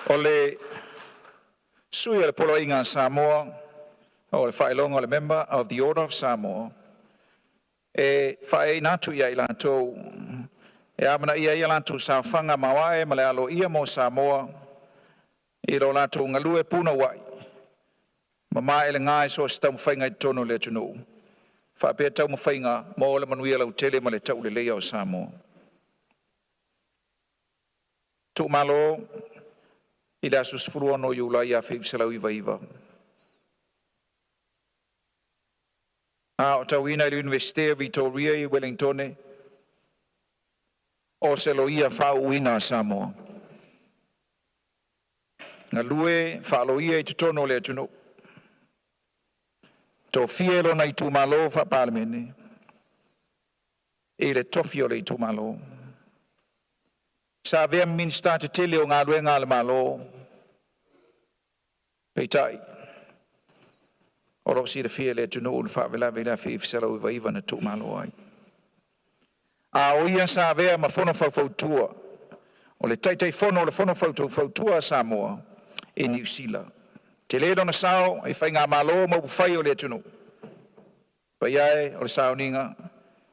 O le sui o le Poloaiga a Samoa o le faailoga o le Member of the Order of Samoa, e faaeaina atu ia i latou e amanaia ai a latou saofaga maoae ma le aloaia mo Samoa i lo latou galue punouai ma maelega i so o se taumafaiga i totonu o le atunuu, faapea taumafaiga mo le manuia lautele ma le tauleleia o Samoa. Tuumalo i le aso 16 Iulai 1999, aotauina i le Iunivesite o Vitoria i Ueligitone, o se loia faauuina a Samoa. Galue faaloia i totonu o le atunuu. Tofia e lona itumalo faa-Palemene i le tofi o le itumalo. Sa avea ma Minisita tetele o galuega a le Malo, peitai o lo o silafia e le atunuu le faalavelave i le 1999 na tuumalo ai. A o ia sa avea ma fono faufautua o le Taitaifono o le Fono Faufautua a Samoa i Niu Sila. Tele lona sao i faigamalo ma upufai o le atunuu. Paia e o le sauniga,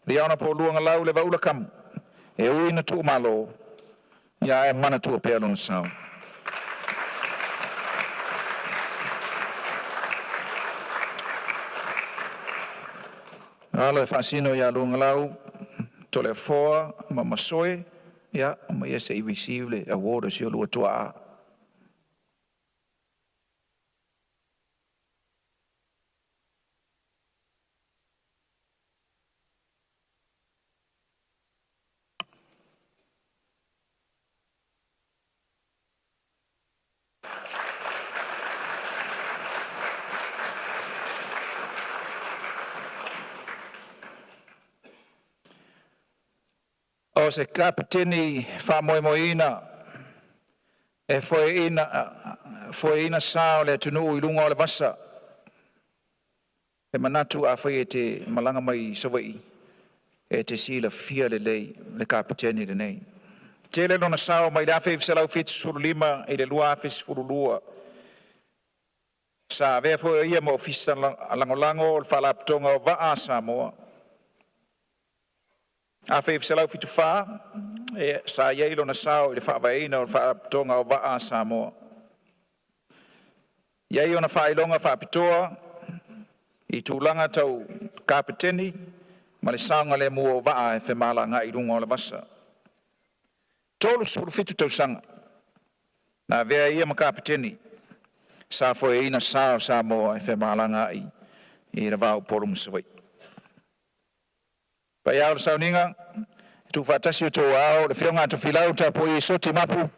the Honorable Luagalau Levaula Kamu, e ui ina tuumalo, ae manatua pea lona sao. Alo e faasino ia Luagalau Toleafoa ma Masoe, ia omai se i receive le award o si o lua tuaa. O se Kapeteni faamoemoeina e foeina sa o le atunuu i luga o le vasa. E manatu afai e te malaga mai i Savaii, e te silafia lelei le Kapeteni lenei. Tele lona sao mai le 1975 i le 2012, sa avea foi o ia ma Ofisa Lagolago o le Faalapotopotoga o Vaa a Samoa. 1974, sa i ai lona sao i le faavaeina o le Faalapotopotoga o Vaa a Samoa. E i ai ona faailoga faapitoa i tulaga tau Kapeteni ma le saogalemu o vaa e femalagaai i luga o le vasa. 37 tausaga na avea ai ia ma Kapeteni, sa foeina sa o Samoa e femalagaai i le va o Upolu ma Savaii. Paia e o le sauniga, tuufaatasi o outou aao le Afioga ia Tofilau Tapuia Soti Mapu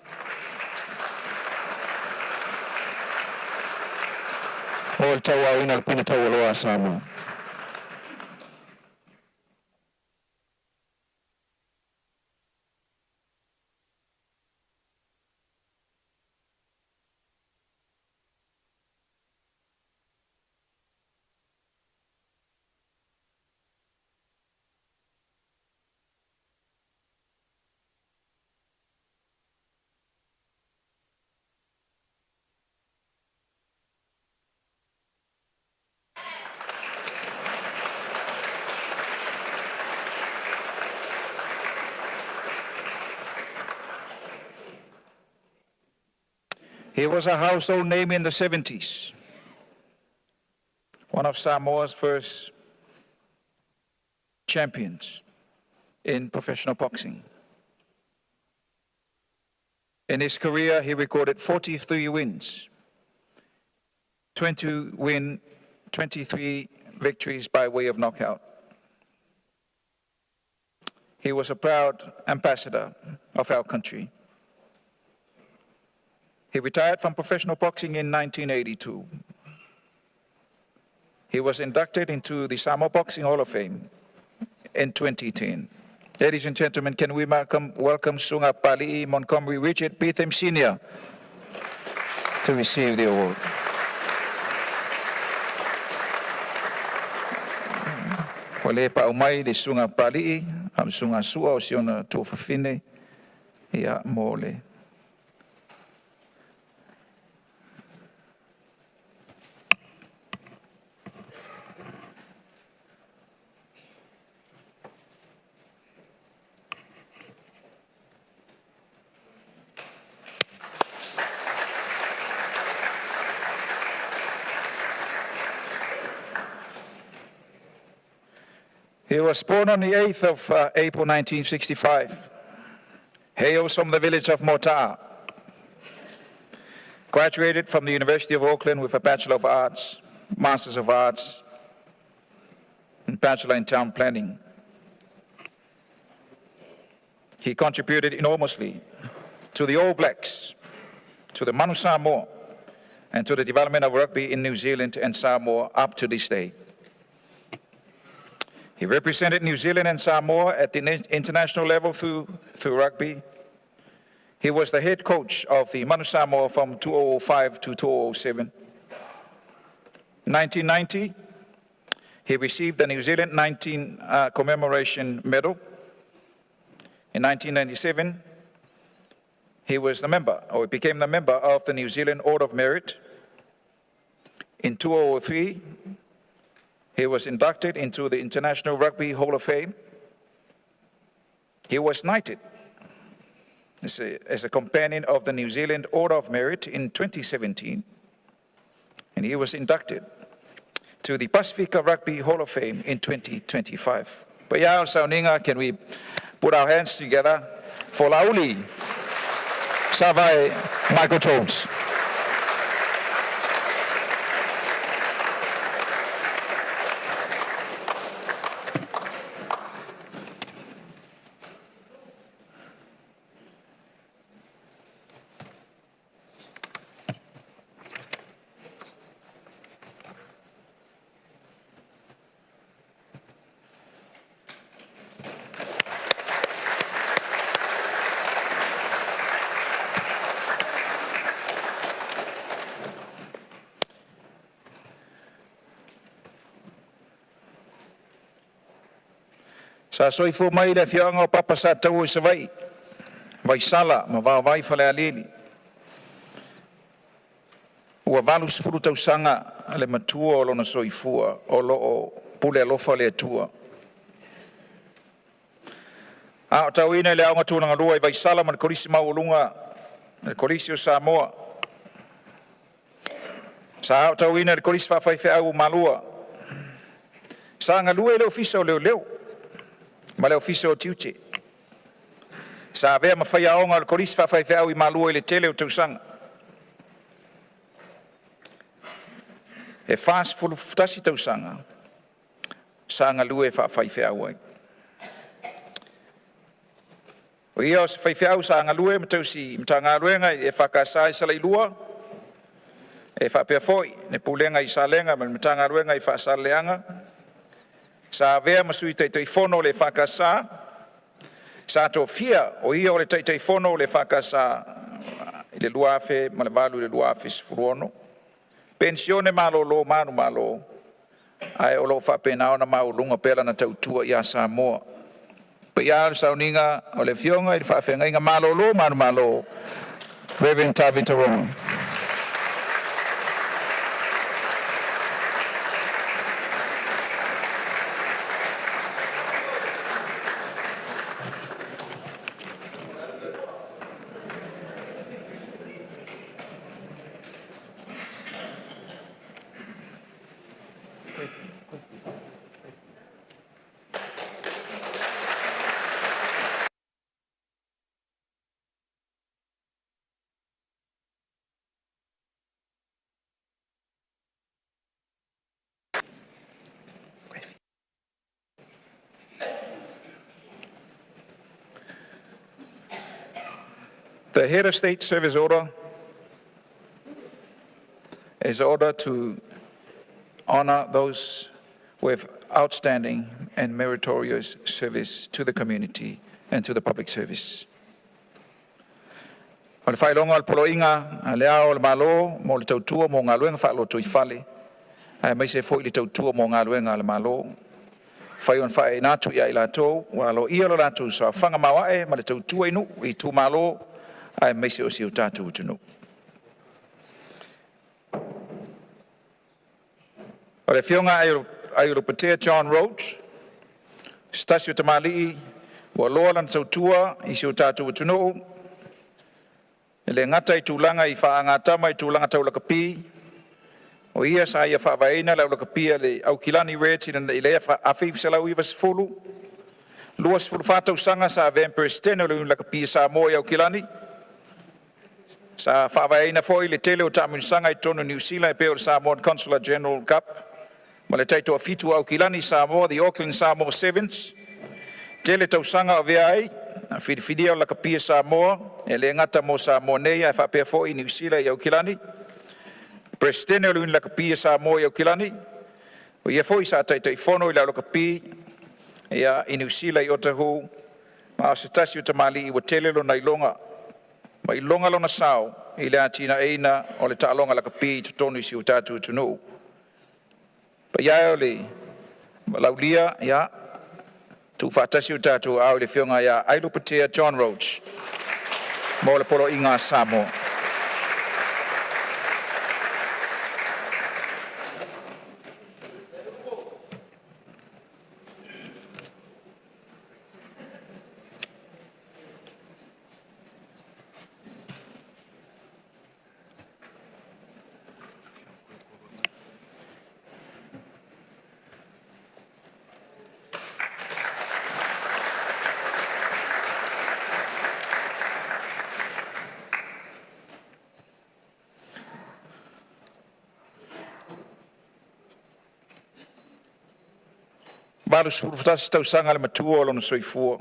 mo le tauaoina o le pine taualoa a Samoa. He was a household name in the 70s, one of Samoa's first champions in professional boxing. In his career, he recorded 43 wins, 20 win, 23 victories by way of knockout. He was a proud ambassador of our country. He retired from professional boxing in 1982. He was inducted into the Samoa Boxing Hall of Fame in 2010. Ladies and gentlemen, can we welcome Susuga Papalii Montgomery Richard Betham Sr. to receive the award. Ua le paau mai le susuga Papalii, a o le susuga Sua o si ona tuafafine, ia mo le. He was born on the 8th of April 1965. Hails from the village of Mota'a. Graduated from the University of Auckland with a Bachelor of Arts, Masters of Arts, and Bachelor in Town Planning. He contributed enormously to the All Blacks, to the Manu Samoa, and to the development of rugby in New Zealand and Samoa up to this day. He represented New Zealand and Samoa at the international level through rugby. He was the head coach of the Manu Samoa from 2005 to 2007. In 1990, he received the New Zealand 19 Commemoration Medal. In 1997, he was the member, or he became the member of the New Zealand Order of Merit. In 2003, he was inducted into the International Rugby Hall of Fame. He was knighted as a companion of the New Zealand Order of Merit in 2017, and he was inducted to the Pasifika Rugby Hall of Fame in 2025. But yeah, sauniga, can we put our hands together for Laauli Savae Michael Jones? Sa soifua mai le afioaga o Papa Sa Taua i Savaii, Vaisala ma Vaovai Falealili. Ua 80 tausaga le matua o lona soifua o lo o pule alofa le Atua. A o tauina i le Aoga Tulagalua i Vaisala ma le Kolisi Maualuga le Kolisi o Samoa. Sa aotauina i le Kolisi Faafaifeau o Malua. Sa galue i le Ofisa o Leoleo ma le Ofisa o Tiute. Sa avea ma faiaoga o le Kolisi Faafaifeau i Malua i le tele o tausaga. E 41 tausaga sa galue faafaifeau ai. O ia o se faifeau sa galue ma tausi Matagaluega i le EFKS i Salailua e faapea foi le Pulega i Salega ma le Matagaluega i Faasaleleaga. Sa avea ma sui Taitaifono o le EFKS. Sa tofia o ia o le Taitaifono o le EFKS i le 2008 i le 2016. Penisione malolo manumalo, ae o lo o faapena ona maualuga pea lana tautua ia Samoa. Paia e o le sauniga o le afioga i le faafeagaiga malolo manumalo, Reverend Tavita Roma. The Head of State Service Order is order to honor those with outstanding and meritorious service to the community and to the public service. O le faailoga o le poloaiga a le Ao o le Malo mo le tautua mo galuega faalotoifale, aemaise foi le tautua mo galuega a le Malo. Fai ona faailoaina atu ia i latou ua aloaia lo latou saofaga maoae ma le tautua i nuu, i itumalo, aemaise o si o tatou atunuu. O le afioga Aiolupotea John Roach, se tasi o tamalii ua loa lana tautua i si o tatou atunuu, e le gata i tulaga i faagatama i tulaga tau lakapi, o ia sa ia faavaeina le au lakapi a le Aukilani Reds i le 1990, 24 tausaga sa avea ma Peresetene o le Iuni Lakapi a Samoa i Aukilani. Sa faavaeina foi le tele o taamilosaga i totonu o Niu Sila e pei o le Samoan Consular General Cup ma le taitoafitu a Aukilani Samoa, the Auckland Samoa Sevens. Tele tausaga o avea ai na filifilia o le lakapi a Samoa e le gata mo Samoa nei ae faapea foi Niu Sila i Aukilani. Peresetene o le Iuni Lakapi a Samoa i Aukilani, o ia foi sa taitaifono i le au lakapi ia i Niu Sila i Otahuhu, ma o se tasi o tamalii ua tele lona iloga ma iloga lona sao i le atinaeina o le taaloga lakapi i totonu i si o tatou atunuu. Paia e o le valaaulia, ia Tuufaatasi o tatou aao i le Afioga ia Ailupetea John Roach mo le Poloaiga a Samoa. 81 tausaga le matua o lona soifua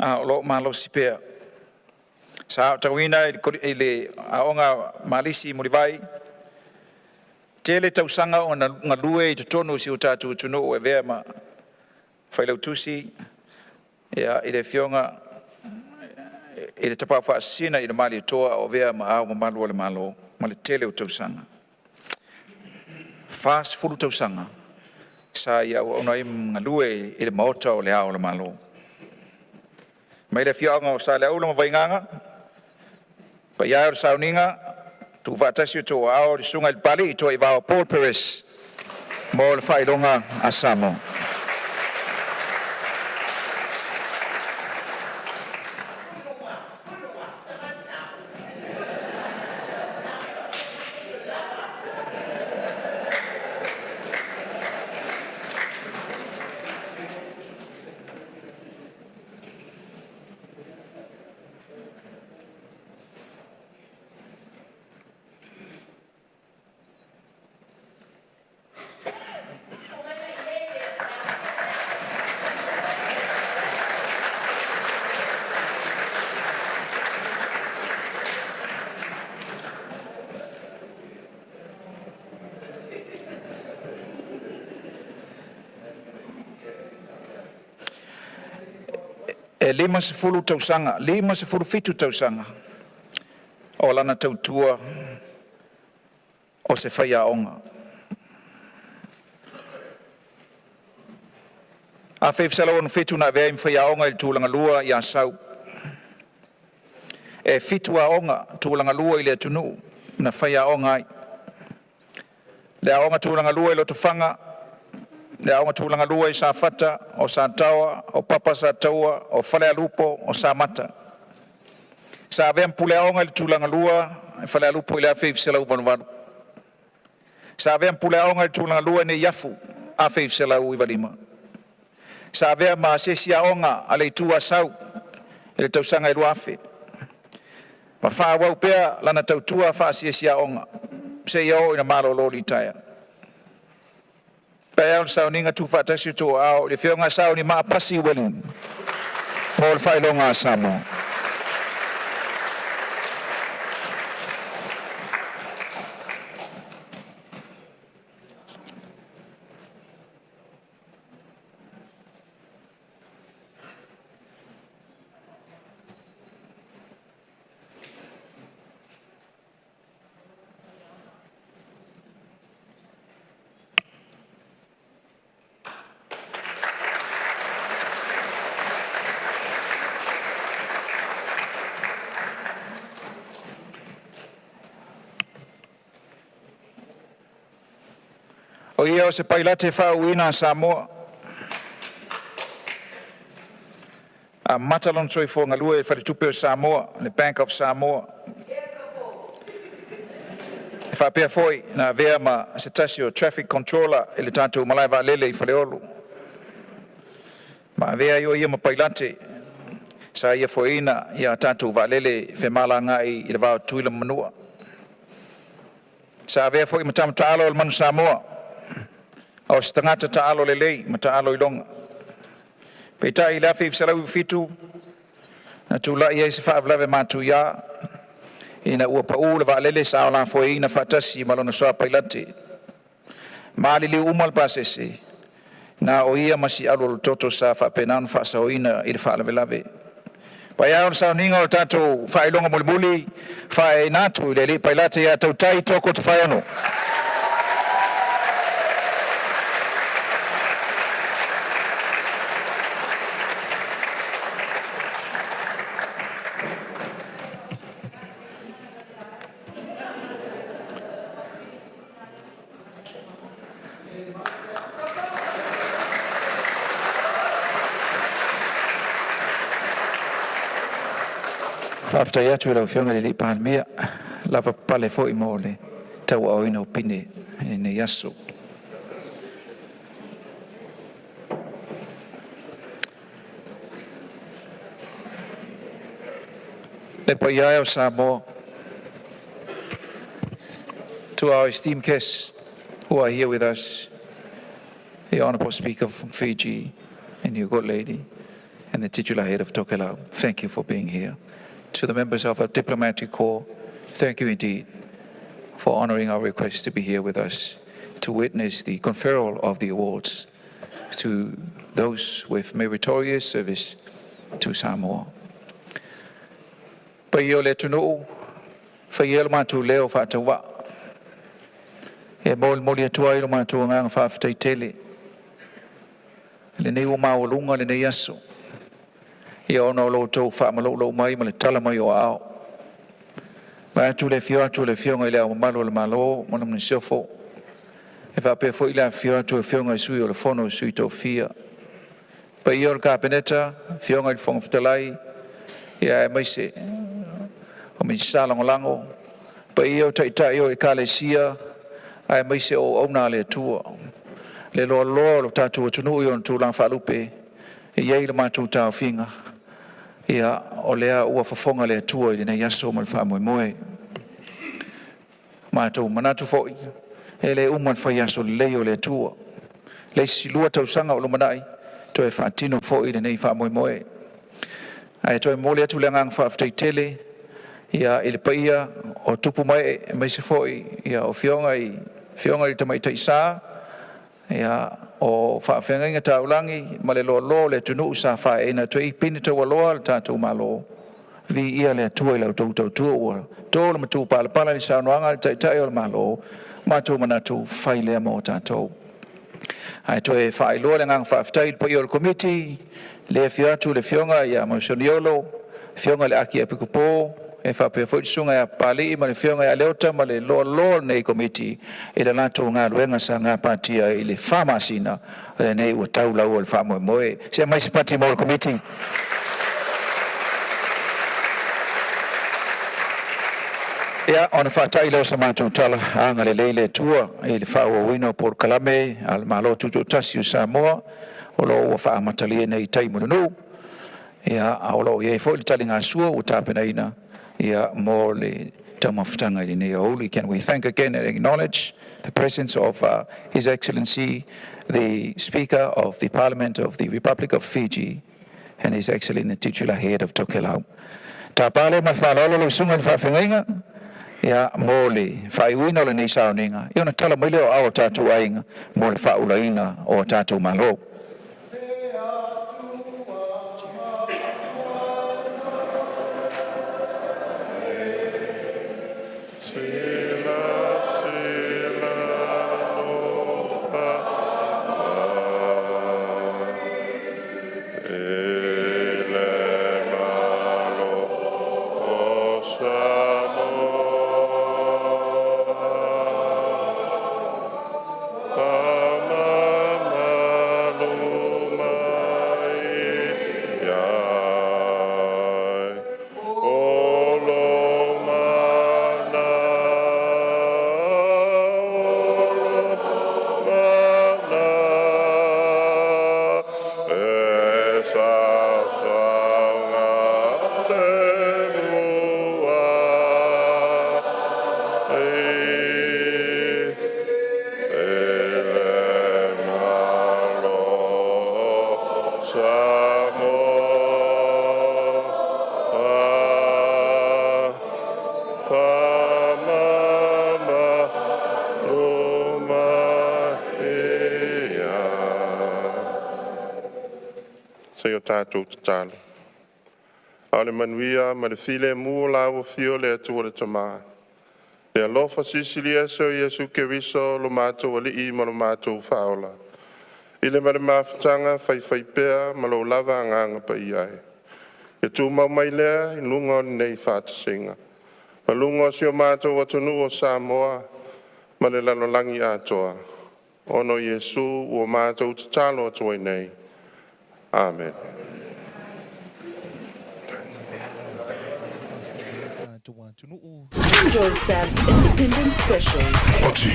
a o lo o malosi pea. Sa aotauina i le Aoga Malisi i Mulivai, tele tausaga o galue i totonu o si o tatou atunuu e avea ma Failautusi i le Afioga i le Tapaau Faasisina i le Malietoa o avea ma Ao Mamalu o le Malo ma le tele o tausaga. 40 tausaga sa ia auauna ai ma galue i le Maota o le Ao o le Malo. Mai le afioaga o Saleaula ma Vaigaga, paia e o le sauniga, tuufaatasi o outou aao i le susuga i le Papalii Toaivao Paul Perez mo le faailoga a Samoa. E 50 tausaga, 57 tausaga o lana tautua o se faiaoga. 1967 na avea ai ma faiaoga i le Tulagalua i Asau. E fitu aoga tulagalua i le atunuu na faiaoga ai, le aoga tulagalua i Lotofaga, le aoga tulagalua i Safata, o Sataoa, o Papa Sataua, o Falealupo, o Samata. Sa avea ma puleaoga i le Tulagalua i Falealupo i le 1988. Sa avea ma puleaoga i le Tulagalua i Neiafu 1995. Sa avea ma asiasi aoga a le Itu Asau i le tausaga 2000, ma faaauau pea lana tautua faasiasi aoga seia oo ina malolo litaea. Paia e o le sauniga, tuufaatasi o outou aao i le afioga ia Saunimaa Pasi Wellington mo le faailoga a Samoa. O ia o se pailate faauuina a Samoa. Amata lona soifua galue i le Faletupe o Samoa, le Bank of Samoa. E faapea foi ona avea ma se tasi o Traffic Controller i le tatou malae vaalele i Faleolo. Ma avea ai o ia ma pailate sa ia foeina ia tatou vaalele femalagaai i le va o Tutuila ma Manua. Sa avea foi ma tama taalo o le Manu Samoa, o se tagata taalo lelei ma taalo iloga. Peitai i le 1997, na tulai ai se faalavelave matuia ina ua pau le vaalele sa ola foeina faatasi ma lona soa pailate. Maliliu uma le pasese, na o ia ma si alualutoto sa faapena ona faasaoina i le faalavelave. Paia e o le sauniga o le tatou faailoga mulimuli, faailoaina atu i le alii pailate ia Tautai Toko Tofaeono. Faafetai atu i lau Afioga i le Palemia, lava papale foi mo le tauaaoina o pine i lenei aso. Le paia e o Samoa, to our esteemed guests who are here with us, the Honorable Speaker from Fiji and your good lady, and the titular head of Tokelau, thank you for being here. To the members of our diplomatic corps, thank you indeed for honoring our request to be here with us to witness the conferral of the awards to those with meritorious service to Samoa. Paia o le atunuu, faia le matou leo faatauvaa. E molimoli atu ai lo matou agaga faafetai tele. Lenei ua maualuga lenei aso. Ia ona o lo outou faamalolo mai ma le tala mai o aao. Vaeatu le afio atu o le Afioga i le Ao Mamalu o le Malo ma le Masiofo. E faapea foi le afifio atu o Afioga i Sui o le Fono a Sui Tofia. Paia o le Kapeneta, Afioga i le Fofoga Fetalai, ia aemaise o Minisita Lagolago, paia o Taitai o Ekalesia, aemaise o auauna a le Atua. Le loaloa o le tatou atunuu i ona tulaga faalupe, e i ai le matou taofiga, ia o lea ua fofoga le Atua i lenei aso ma le faamoemoe. Matou manatu foi, e le uma le fai aso lelei o le Atua. Le isi 2 tausaga o lumanai, toe faatino foi lenei faamoemoe. Ae toe momoli atu le agaga faafetai tele ia i le paia o tupu ma ee aemaise foi ia o afioga i tamaitai sa ia o faafeagaiga taulagi ma le loaloa o le atunuu sa faeeina atu ai pine taualoa a le tatou Malo. Viia le Atua i la outou tautua ua to le matupalapala i le saunoaga a le Taitai o le Malo, matou manatu fai lea mo tatou. Ae toe faailoa le agaga faafetai i le paia o le Komiti, le afio atu le afioga ia Moisoniolo, afioga i le Aki Epikopo, e faapea foi le susuga ia Papalii ma le afioga ia Leota ma le loaloa o lenei Komiti i le latou galuega sa gapatia i le 4 masina lenei ua tau lau o le faamoemoe. Se aumai se pati mo le Komiti. Ia, ona faatai lea o sa matou tala, agalelei le Atua i le faaauauina o polokalame a le Malo Tutoatasi o Samoa, o lo ua faamatalia nei i tai ma le ia, a o lo o i ai foi le taligasua ua tapenaina ia mo le taumafataga i lenei aoauli. Can we thank again and acknowledge the presence of His Excellency, the Speaker of the Parliament of the Republic of Fiji, and His Excellency the titular head of Tokelau. Tapa le ma le faaaloalo lau susuga i le faafeagaiga ia mo le faaiuina o lenei sauniga ia ona tala mai lea o ao o tatou aiga mo le faaulaina o tatou malo. Sila sila alofa i le Malo o Samoa. Faamamalu mai ai, o lo mana, o lo mana, e saosaogalemu ai, i le Malo o Samoa. Faamamalu mai ai. Se i o tatou tatalo. A o le manuia ma le filemu o la ua afio le Atua le Tama, le alofa silisili ese o Iesu Keriso lo matou Alii ma lo matou Faaola, i le ma le mafutaga faifaipea ma lou lava Agaga Paia e, ia tumau mai lea i luga o lenei faatasiga, ma luga o si o matou atunuu o Samoa ma le lalolagi atoa, ona o Iesu ua matou tatalo atu ai nei. Amene. Enjoy SAB's independent specials. Party.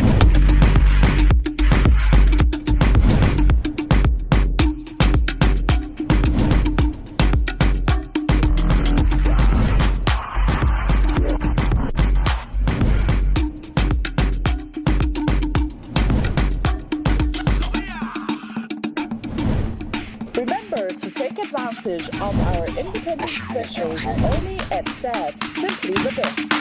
Remember to take advantage of our independent specials only at SAB. Simply the best.